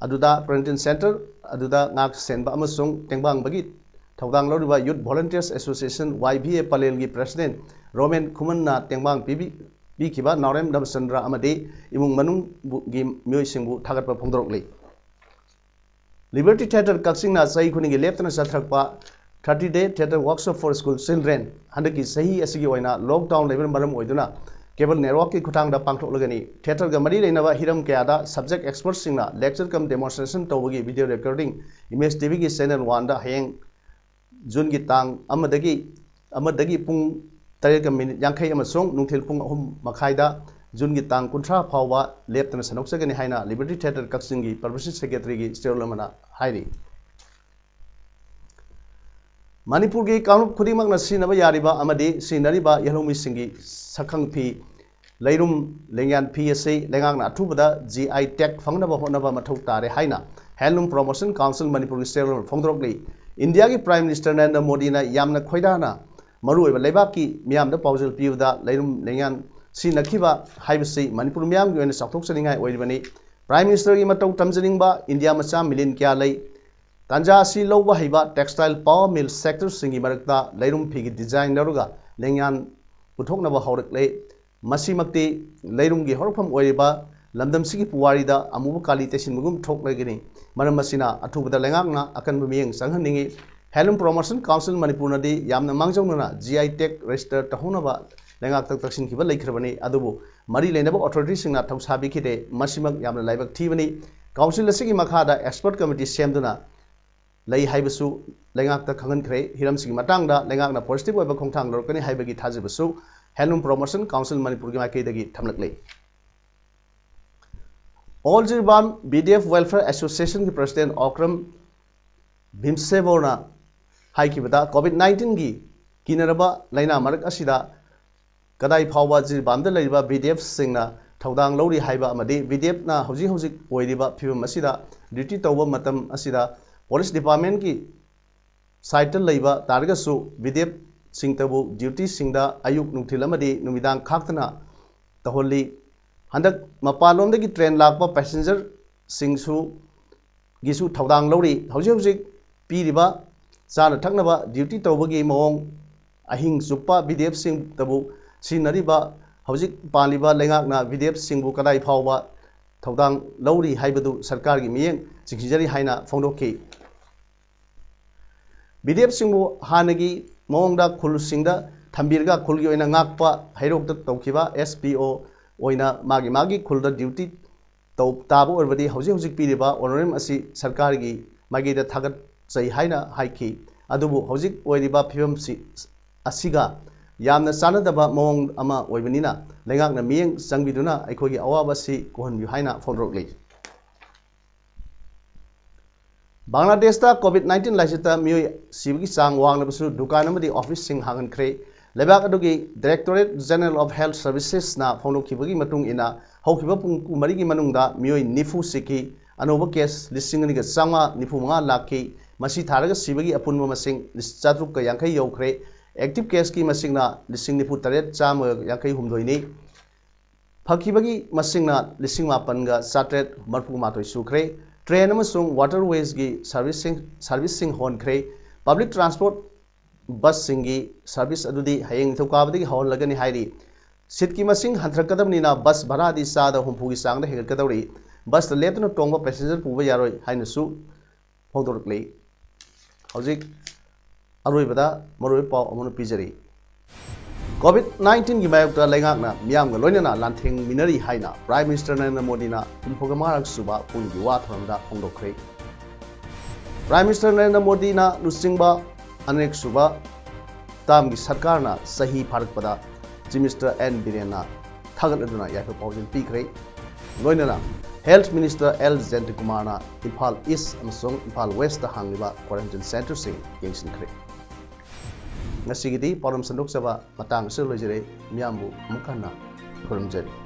ꯑꯗꯨꯗ quarantine centre ꯑꯗꯨꯗ ꯉꯥꯛ ꯁꯦꯟꯕ ꯑꯃꯁꯨꯡ ꯇꯦꯡꯕꯥꯡꯕꯒꯤ ꯊꯧꯗꯥꯡ ꯂꯧꯔꯤꯕ Youth Volunteers Association, Y V A, ꯄꯂꯦꯜꯒꯤ president ꯔꯣꯃꯦꯟ ꯈꯨꯃꯟꯅ ꯇꯦꯡꯕꯥꯡ ꯄꯤꯕꯤ-, ꯄꯤꯈꯤꯕ ꯅꯥꯎꯔꯦꯝ ꯔꯥꯃꯆꯟꯗ꯭ꯔ ꯑꯃꯗꯤ ꯏꯃꯨꯡ ꯃꯅꯨꯡꯒꯤ ꯃꯤꯑꯣꯏꯁꯤꯡꯕꯨ ꯊꯥꯒꯠꯄ ꯐꯣꯡꯗꯣꯔꯛꯂꯤ꯫ Liberty Theatre ꯀꯛꯆꯤꯡꯅ ꯆꯍꯤ ꯈꯨꯗꯤꯡꯒꯤ ꯂꯦꯞꯇꯅ ꯆꯠꯊꯔꯛꯄ thirty day theatre workshop for school children ꯍꯟꯗꯛꯀꯤ ꯆꯍꯤ ꯑꯁꯤꯒꯤ ꯑꯣꯏꯅ lockdown ꯂꯩꯕꯅ ꯃꯔꯝ ꯑꯣꯏꯗꯨꯅ cable networkꯀꯤ ꯈꯨꯠꯊꯥꯡꯗ ꯄꯥꯡꯊꯣꯛꯂꯒꯅꯤ꯫ Theatreꯒ ꯃꯔꯤ ꯂꯩꯅꯕ ꯍꯤꯔꯝ ꯀꯌꯥꯗ subject expertꯁꯤꯡꯅ lecture cum demonstration ꯇꯧꯕꯒꯤ video recording Image TVꯒꯤ channel oneꯗ ꯍꯌꯦꯡ ꯖꯨꯟꯒꯤ ꯇꯥꯡ ꯑꯃꯗꯒꯤ, ꯑꯃꯗꯒꯤ ꯄꯨꯡ ꯇꯔꯦꯠꯀ ꯃꯤꯅꯤꯠ ꯌꯥꯡꯈꯩ ꯑꯃꯁꯨꯡ ꯅꯨꯡꯊꯤꯜ ꯄꯨꯡ ꯑꯍꯨꯝ ꯃꯈꯥꯏꯗ ꯖꯨꯟꯒꯤ ꯇꯥꯡ ꯀꯨꯟꯊ꯭ꯔꯥ ꯐꯥꯎꯕ ꯂꯦꯞꯇꯅ ꯁꯟꯗꯣꯛꯆꯒꯅꯤ ꯍꯥꯏꯅ Liberty Theatre ꯀꯛꯆꯤꯡꯒꯤ publicity secretaryꯒꯤ ꯆꯦꯔꯣꯜ ꯑꯃꯅ ꯍꯥꯏꯔꯤ꯫ ꯃꯅꯤꯄꯨꯔꯒꯤ ꯀꯥꯡꯂꯨꯞ ꯈꯨꯗꯤꯡꯃꯛꯅ ꯁꯤꯖꯤꯟꯅꯕ ꯌꯥꯔꯤꯕ ꯑꯃꯗꯤ ꯁꯤꯖꯤꯟꯅꯔꯤꯕ ꯌꯦꯜꯍꯧꯃꯤꯁꯤꯡꯒꯤ ꯁꯛꯈꯪ ꯐꯤ, ꯂꯩꯔꯨꯝ ꯂꯦꯡꯌꯥꯟ ꯐꯤ ꯑꯁꯤ ꯂꯩꯉꯥꯛꯅ ꯑꯊꯨꯕꯗ GI tag ꯐꯪꯅꯕ ꯍꯣꯠꯅꯕ ꯃꯊꯧ ꯇꯥꯔꯦ ꯍꯥꯏꯅ Handloom Promotion Council ꯃꯅꯤꯄꯨꯔꯒꯤ ꯆꯦꯌꯔꯃꯦꯟ ꯐꯣꯡꯗꯣꯔꯛꯂꯤ꯫ ꯏꯟꯗꯤꯌꯥꯒꯤ Prime Minister ꯅꯔꯦꯟꯗ꯭ꯔ ꯃꯣꯗꯤꯅ ꯌꯥꯝꯅ ꯈꯣꯏꯗꯥꯅ ꯃꯔꯨꯑꯣꯏꯕ ꯂꯩꯕꯥꯛꯀꯤ ꯃꯤꯌꯥꯝꯗ ꯄꯥꯎꯖꯦꯜ ꯄꯤꯕꯗ ꯂꯩꯔꯨꯝ ꯂꯦꯡꯌꯥꯟ ꯁꯤꯖꯤꯟꯅꯈꯤꯕ ꯍꯥꯏꯕꯁꯤ ꯃꯅꯤꯄꯨꯔ ꯃꯤꯌꯥꯝꯒꯤ ꯑꯣꯏꯅ ꯆꯥꯎꯊꯣꯛꯆꯅꯤꯡꯉꯥꯏ ꯑꯣꯏꯔꯤꯕꯅꯤ꯫ Prime Ministerꯒꯤ ꯃꯇꯧ ꯇꯝꯖꯅꯤꯡꯕ ꯏꯟꯗꯤꯌꯥ ꯃꯆꯥ million ꯀꯌꯥ ꯂꯩ꯫ ꯇꯥꯟꯖꯥ ꯑꯁꯤ ꯂꯧꯕ ꯍꯩꯕ textile power mill sectorꯁꯤꯡꯒꯤ ꯃꯔꯛꯇ ꯂꯩꯔꯨꯝ ꯐꯤꯒꯤ design ꯂꯧꯔꯒ ꯂꯦꯡꯌꯥꯟ ꯄꯨꯊꯣꯛꯅꯕ ꯍꯧꯔꯛꯂꯦ꯫ ꯃꯁꯤꯃꯛꯇꯤ ꯂꯩꯔꯨꯝꯒꯤ ꯍꯧꯔꯛꯐꯝ ꯑꯣꯏꯔꯤꯕ ꯂꯝꯗꯝꯁꯤꯒꯤ ꯄꯨꯋꯥꯔꯤꯗ ꯑꯃꯨꯕ ꯀꯥꯂꯤ ꯇꯩꯁꯤꯟꯕꯒꯨꯝ ꯊꯣꯛꯂꯒꯅꯤ꯫ ꯃꯔꯝ ꯑꯁꯤꯅ ꯑꯊꯨꯕꯗ ꯂꯩꯉꯥꯛꯅ ꯑꯀꯟꯕ ꯃꯤꯠꯌꯦꯡ ꯆꯪꯍꯟꯅꯤꯡꯏ꯫ Handloom Promotion Council ꯃꯅꯤꯄꯨꯔꯅꯗꯤ ꯌꯥꯝꯅ ꯃꯥꯡꯖꯧꯅꯅ GI tag register ꯇꯧꯍꯧꯅꯕ ꯂꯩꯉꯥꯛꯇ ꯇꯛꯁꯤꯟꯈꯤꯕ ꯂꯩꯈ꯭ꯔꯕꯅꯤ꯫ ꯑꯗꯨꯕꯨ ꯃꯔꯤ ꯂꯩꯅꯕ authorityꯁꯤꯡꯅ ꯊꯧꯁꯥꯕꯤꯈꯤꯗꯦ꯫ ꯃꯁꯤꯃꯛ ꯌꯥꯝꯅ ꯂꯥꯏꯕꯛ ꯊꯤꯕꯅꯤ꯫ Council ꯑꯁꯤꯒꯤ ꯃꯈꯥꯗ expert committee ꯁꯦꯝꯗꯨꯅ ꯂꯩ ꯍꯥꯏꯕꯁꯨ ꯂꯩꯉꯥꯛꯇ ꯈꯪꯍꯟꯈ꯭ꯔꯦ꯫ ꯍꯤꯔꯝꯁꯤꯒꯤ ꯃꯇꯥꯡꯗ ꯂꯩꯉꯥꯛꯅ positive ꯑꯣꯏꯕ ꯈꯣꯡꯊꯥꯡ ꯂꯧꯔꯛꯀꯅꯤ ꯍꯥꯏꯕꯒꯤ ꯊꯥꯖꯕꯁꯨ Handloom Promotion Council ꯃꯅꯤꯄꯨꯔꯒꯤ ꯃꯥꯏꯀꯩꯗꯒꯤ ꯊꯝꯂꯛꯂꯤ꯫ All Jiribam BDF Welfare Associationꯒꯤ president Okram ꯚꯤꯝꯁꯦꯕꯣꯔꯅ ꯍꯥꯏꯈꯤꯕꯗ, COVID nineteenꯒꯤ ꯀꯤꯅꯔꯕ ꯂꯥꯏꯅꯥ ꯃꯔꯛ ꯑꯁꯤꯗ ꯀꯗꯥꯏ ꯐꯥꯎꯕ ꯖꯤꯔꯤꯕꯥꯝꯗ ꯂꯩꯔꯤꯕ BDFꯁꯤꯡꯅ ꯊꯧꯗꯥꯡ ꯂꯧꯔꯤ ꯍꯥꯏꯕ ꯑꯃꯗꯤ BDFꯅ ꯍꯧꯖꯤꯛ ꯍꯧꯖꯤꯛ ꯑꯣꯏꯔꯤꯕ ꯐꯤꯕꯝ ꯑꯁꯤꯗ duty ꯇꯧꯕ ꯃꯇꯝ ꯑꯁꯤꯗ police departmentꯀꯤ sideꯇ ꯂꯩꯕ ꯇꯥꯔꯒꯁꯨ BDFꯁꯤꯡꯇꯕꯨ dutyꯁꯤꯡꯗ ꯑꯌꯨꯛ, ꯅꯨꯡꯊꯤꯜ ꯑꯃꯗꯤ ꯅꯨꯃꯤꯗꯥꯡ ꯈꯥꯛꯇꯅ ꯇꯧꯍꯜꯂꯤ꯫ ꯍꯟꯗꯛ ꯃꯄꯥꯟꯂꯣꯝꯗꯒꯤ train ꯂꯥꯛꯄ passengerꯁꯤꯡꯁꯨ ꯒꯤꯁꯨ ꯊꯧꯗꯥꯡ ꯂꯧꯔꯤ꯫ ꯍꯧꯖꯤꯛ ꯍꯧꯖꯤꯛ ꯄꯤꯔꯤꯕ ꯆꯥꯅ ꯊꯛꯅꯕ duty ꯇꯧꯕꯒꯤ ꯃꯑꯣꯡ ꯑꯍꯤꯡ ꯆꯨꯞꯄ ꯕꯤ ꯗꯤ ꯑꯦꯐꯁꯤꯡꯇꯕꯨ ꯁꯤꯖꯤꯟꯅꯔꯤꯕ ꯍꯧꯖꯤꯛ ꯄꯥꯜꯂꯤꯕ ꯂꯩꯉꯥꯛꯅ ꯕꯤ ꯗꯤ ꯑꯦꯐꯁꯤꯡꯕꯨ ꯀꯗꯥꯏ ꯐꯥꯎꯕ ꯊꯧꯗꯥꯡ ꯂꯧꯔꯤ ꯍꯥꯏꯕꯗꯨ ꯁꯔꯀꯥꯔꯒꯤ ꯃꯤꯠꯌꯦꯡ ꯆꯤꯡꯁꯤꯟꯖꯔꯤ ꯍꯥꯏꯅ ꯐꯣꯡꯗꯣꯛꯈꯤ꯫ ꯕꯤ ꯗꯤ ꯑꯦꯐꯁꯤꯡꯕꯨ ꯍꯥꯟꯅꯒꯤ ꯃꯑꯣꯡꯗ ꯈꯨꯜꯁꯤꯡꯗ ꯊꯝꯕꯤꯔꯒ ꯈꯨꯜꯒꯤ ꯑꯣꯏꯅ ꯉꯥꯛꯄ ꯍꯩꯔꯣꯛꯇ ꯇꯧꯈꯤꯕ ꯑꯦꯁ ꯄꯤ ꯑꯣ ꯑꯣꯏꯅ ꯃꯥꯒꯤ ꯃꯥꯒꯤ ꯈꯨꯜꯗ ꯗ꯭ꯌꯨꯇꯤ ꯇꯧ-, ꯇꯥꯕ ꯑꯣꯏꯔꯕꯗꯤ ꯍꯧꯖꯤꯛ ꯍꯧꯖꯤꯛ ꯄꯤꯔꯤꯕ ꯑꯣꯅꯔꯦꯔꯤꯌꯝ ꯑꯁꯤ ꯁꯔꯀꯥꯔꯒꯤ ꯃꯥꯏꯀꯩꯗ ꯊꯥꯒꯠꯆꯩ ꯍꯥꯏꯅ ꯍꯥꯏꯈꯤ꯫ ꯑꯗꯨꯕꯨ ꯍꯧꯖꯤꯛ ꯑꯣꯏꯔꯤꯕ ꯐꯤꯕꯝꯁꯤ ꯑꯁꯤꯒ ꯌꯥꯝꯅ ꯆꯥꯟꯅꯗꯕ ꯃꯑꯣꯡ ꯑꯃ ꯑꯣꯏꯕꯅꯤꯅ ꯂꯩꯉꯥꯛꯅ ꯃꯤꯠꯌꯦꯡ ꯆꯪꯕꯤꯗꯨꯅ ꯑꯩꯈꯣꯏꯒꯤ ꯑꯋꯥꯕ ꯑꯁꯤ ꯀꯣꯛꯍꯟꯕꯤꯌꯨ ꯍꯥꯏꯅ ꯐꯣꯡꯗꯣꯔꯛꯂꯤ꯫ ꯕꯪꯒ꯭ꯂꯥꯗꯦꯁꯇ ꯀꯣꯚꯤꯗ ꯅꯥꯏꯟꯇꯤꯟ ꯂꯥꯏꯆꯠꯇ ꯃꯤꯑꯣꯏ ꯁꯤꯕꯒꯤ ꯆꯥꯡ ꯋꯥꯡꯂꯕꯁꯨ ꯗꯨꯀꯥꯟ ꯑꯃꯗꯤ ꯑꯣꯐꯤꯁꯁꯤꯡ ꯍꯥꯡꯍꯟꯈ꯭ꯔꯦ꯫ ꯂꯩꯕꯥꯛ ꯑꯗꯨꯒꯤ Directorate General of Health Servicesꯅ ꯐꯣꯡꯗꯣꯛꯈꯤꯕꯒꯤ ꯃꯇꯨꯡ ꯏꯟꯅ ꯍꯧꯈꯤꯕ ꯄꯨꯡ ꯀꯨꯟꯃꯔꯤꯒꯤ ꯃꯅꯨꯡꯗ ꯃꯤꯑꯣꯏ ꯅꯤꯐꯨ ꯁꯤꯈꯤ꯫ ꯑꯅꯧꯕ ꯀꯦꯁ ꯂꯤꯁꯤꯡ ꯑꯅꯤꯒ ꯆꯥꯝꯃꯉꯥ ꯅꯤꯐꯨ ꯃꯉꯥ ꯂꯥꯛꯈꯤ꯫ ꯃꯁꯤ ꯊꯥꯔꯒ ꯁꯤꯕꯒꯤ ꯑꯄꯨꯟꯕ ꯃꯁꯤꯡ ꯆꯥꯇ꯭ꯔꯨꯛꯀ ꯌꯥꯡꯈꯩ ꯌꯧꯈ꯭ꯔꯦ꯫ ꯑꯦꯛꯇꯤꯚ ꯀꯦꯁꯀꯤ ꯃꯁꯤꯡꯅ ꯂꯤꯁꯤꯡ ꯅꯤꯐꯨ ꯇꯔꯦꯠ ꯆꯥꯝꯃ ꯌꯥꯡꯈꯩ ꯍꯨꯝꯗꯣꯏꯅꯤ꯫ ꯐꯈꯤꯕꯒꯤ ꯃꯁꯤꯡꯅ ꯂꯤꯁꯤꯡ ꯃꯥꯄꯟꯒ ꯆꯥꯇ꯭ꯔꯦꯠ ꯃꯔꯤꯐꯨ ꯃꯥꯊꯣꯏ ꯁꯨꯈ꯭ꯔꯦ꯫ ꯇ꯭ꯔꯦꯟ ꯑꯃꯁꯨꯡ ꯋꯥꯇꯔꯋꯦꯖꯒꯤ ꯁꯔꯚꯤꯁꯁꯤꯡ, ꯁꯔꯚꯤꯁꯁꯤꯡ ꯍꯣꯟꯈ꯭ꯔꯦ꯫ ꯄꯕ꯭ꯂꯤꯛ ꯇ꯭ꯔꯥꯟꯁꯄꯣꯔꯠ ꯕꯁꯁꯤꯡꯒꯤ ꯁꯔꯚꯤꯁ ꯑꯗꯨꯗꯤ ꯍꯌꯦꯡ ꯅꯤꯡꯊꯧꯀꯥꯕꯗꯒꯤ ꯍꯧꯍꯜꯂꯒꯅꯤ ꯍꯥꯏꯔꯤ꯫ ꯁꯤꯠꯀꯤ ꯃꯁꯤꯡ ꯍꯟꯊꯔꯛꯀꯗꯕꯅꯤꯅ ꯕꯁ ꯚꯔꯥꯗꯤ ꯆꯥꯗ ꯍꯨꯝꯐꯨꯒꯤ ꯆꯥꯡꯗ ꯍꯦꯟꯒꯠꯀꯗꯧꯔꯤ꯫ ꯕꯁꯇ ꯂꯦꯞꯇꯨꯅ ꯇꯣꯡꯕ ꯄꯦꯁꯦꯟꯖꯔ ꯄꯨꯕ ꯌꯥꯔꯣꯏ ꯍꯥꯏꯅꯁꯨ ꯐꯣꯡꯗꯣꯔꯛꯂꯤ꯫ ꯍꯧꯖꯤꯛ ꯑꯔꯣꯏꯕꯗ ꯃꯔꯨꯑꯣꯏꯕ ꯄꯥꯎ ꯑꯃꯅ ꯄꯤꯖꯔꯤ꯫ ꯀꯣꯚꯤꯗ ꯅꯥꯏꯟꯇꯤꯟꯒꯤ ꯃꯥꯌꯣꯛꯇ ꯂꯩꯉꯥꯛꯅ ꯃꯤꯌꯥꯝꯒ ꯂꯣꯏꯅꯅ ꯂꯥꯟꯊꯦꯡꯃꯤꯟꯅꯔꯤ ꯍꯥꯏꯅ ꯄ꯭ꯔꯥꯏꯝ ꯃꯤꯅꯤꯁꯇꯔ ꯅꯔꯦꯟꯗ꯭ꯔ ꯃꯣꯗꯤꯅ ꯍꯨꯝꯐꯨꯒ ꯃꯉꯥꯔꯛ ꯁꯨꯕ ꯄꯨꯡꯒꯤ ꯋꯥ ꯊꯧꯔꯝꯗ ꯐꯣꯡꯗꯣꯛꯈ꯭ꯔꯦ꯫ ꯄ꯭ꯔꯥꯏꯝ ꯃꯤꯅꯤꯁꯇꯔ ꯅꯔꯦꯟꯗ꯭ꯔ ꯃꯣꯗꯤꯅ ꯂꯨꯆꯤꯡꯕ ꯑꯅꯤꯔꯛ ꯁꯨꯕ ꯇꯥꯝꯒꯤ ꯁꯔꯀꯥꯔꯅ ꯆꯍꯤ ꯐꯥꯔꯛꯄꯗ ꯆꯤꯐ ꯃꯤꯅꯤꯁꯇꯔ ꯑꯦꯟ ꯕꯤꯔꯦꯟꯅ ꯊꯥꯒꯠꯂꯗꯨꯅ ꯌꯥꯏꯐ ꯄꯥꯎꯖꯦꯜ ꯄꯤꯈ꯭ꯔꯦ꯫ ꯂꯣꯏꯅꯅ ꯍꯦꯜꯊ ꯃꯤꯅꯤꯁꯇꯔ ꯑꯦꯜ ꯖꯌꯟꯇꯀꯨꯃꯥꯔꯅ ꯏꯝꯐꯥꯜ ꯏꯁ ꯑꯃꯁꯨꯡ ꯏꯝꯐꯥꯜ ꯋꯦꯁꯇ ꯍꯥꯡꯂꯤꯕ ꯀ꯭ꯋꯥꯔꯦꯟꯇꯤꯟ ꯁꯦꯟꯇꯔꯁꯤꯡ ꯌꯦꯡꯁꯤꯟꯈ꯭ꯔꯦ꯫ ꯉꯁꯤꯒꯤꯗꯤ ꯄꯥꯎꯗꯝ ꯁꯟꯗꯣꯛꯆꯕ ꯃꯇꯥꯡ ꯑꯁꯤꯗ ꯂꯣꯏꯖꯔꯦ꯫ ꯃꯤꯌꯥꯝꯕꯨ ꯑꯃꯨꯛ ꯍꯟꯅ ꯈꯨꯔꯨꯝꯖꯔꯤ꯫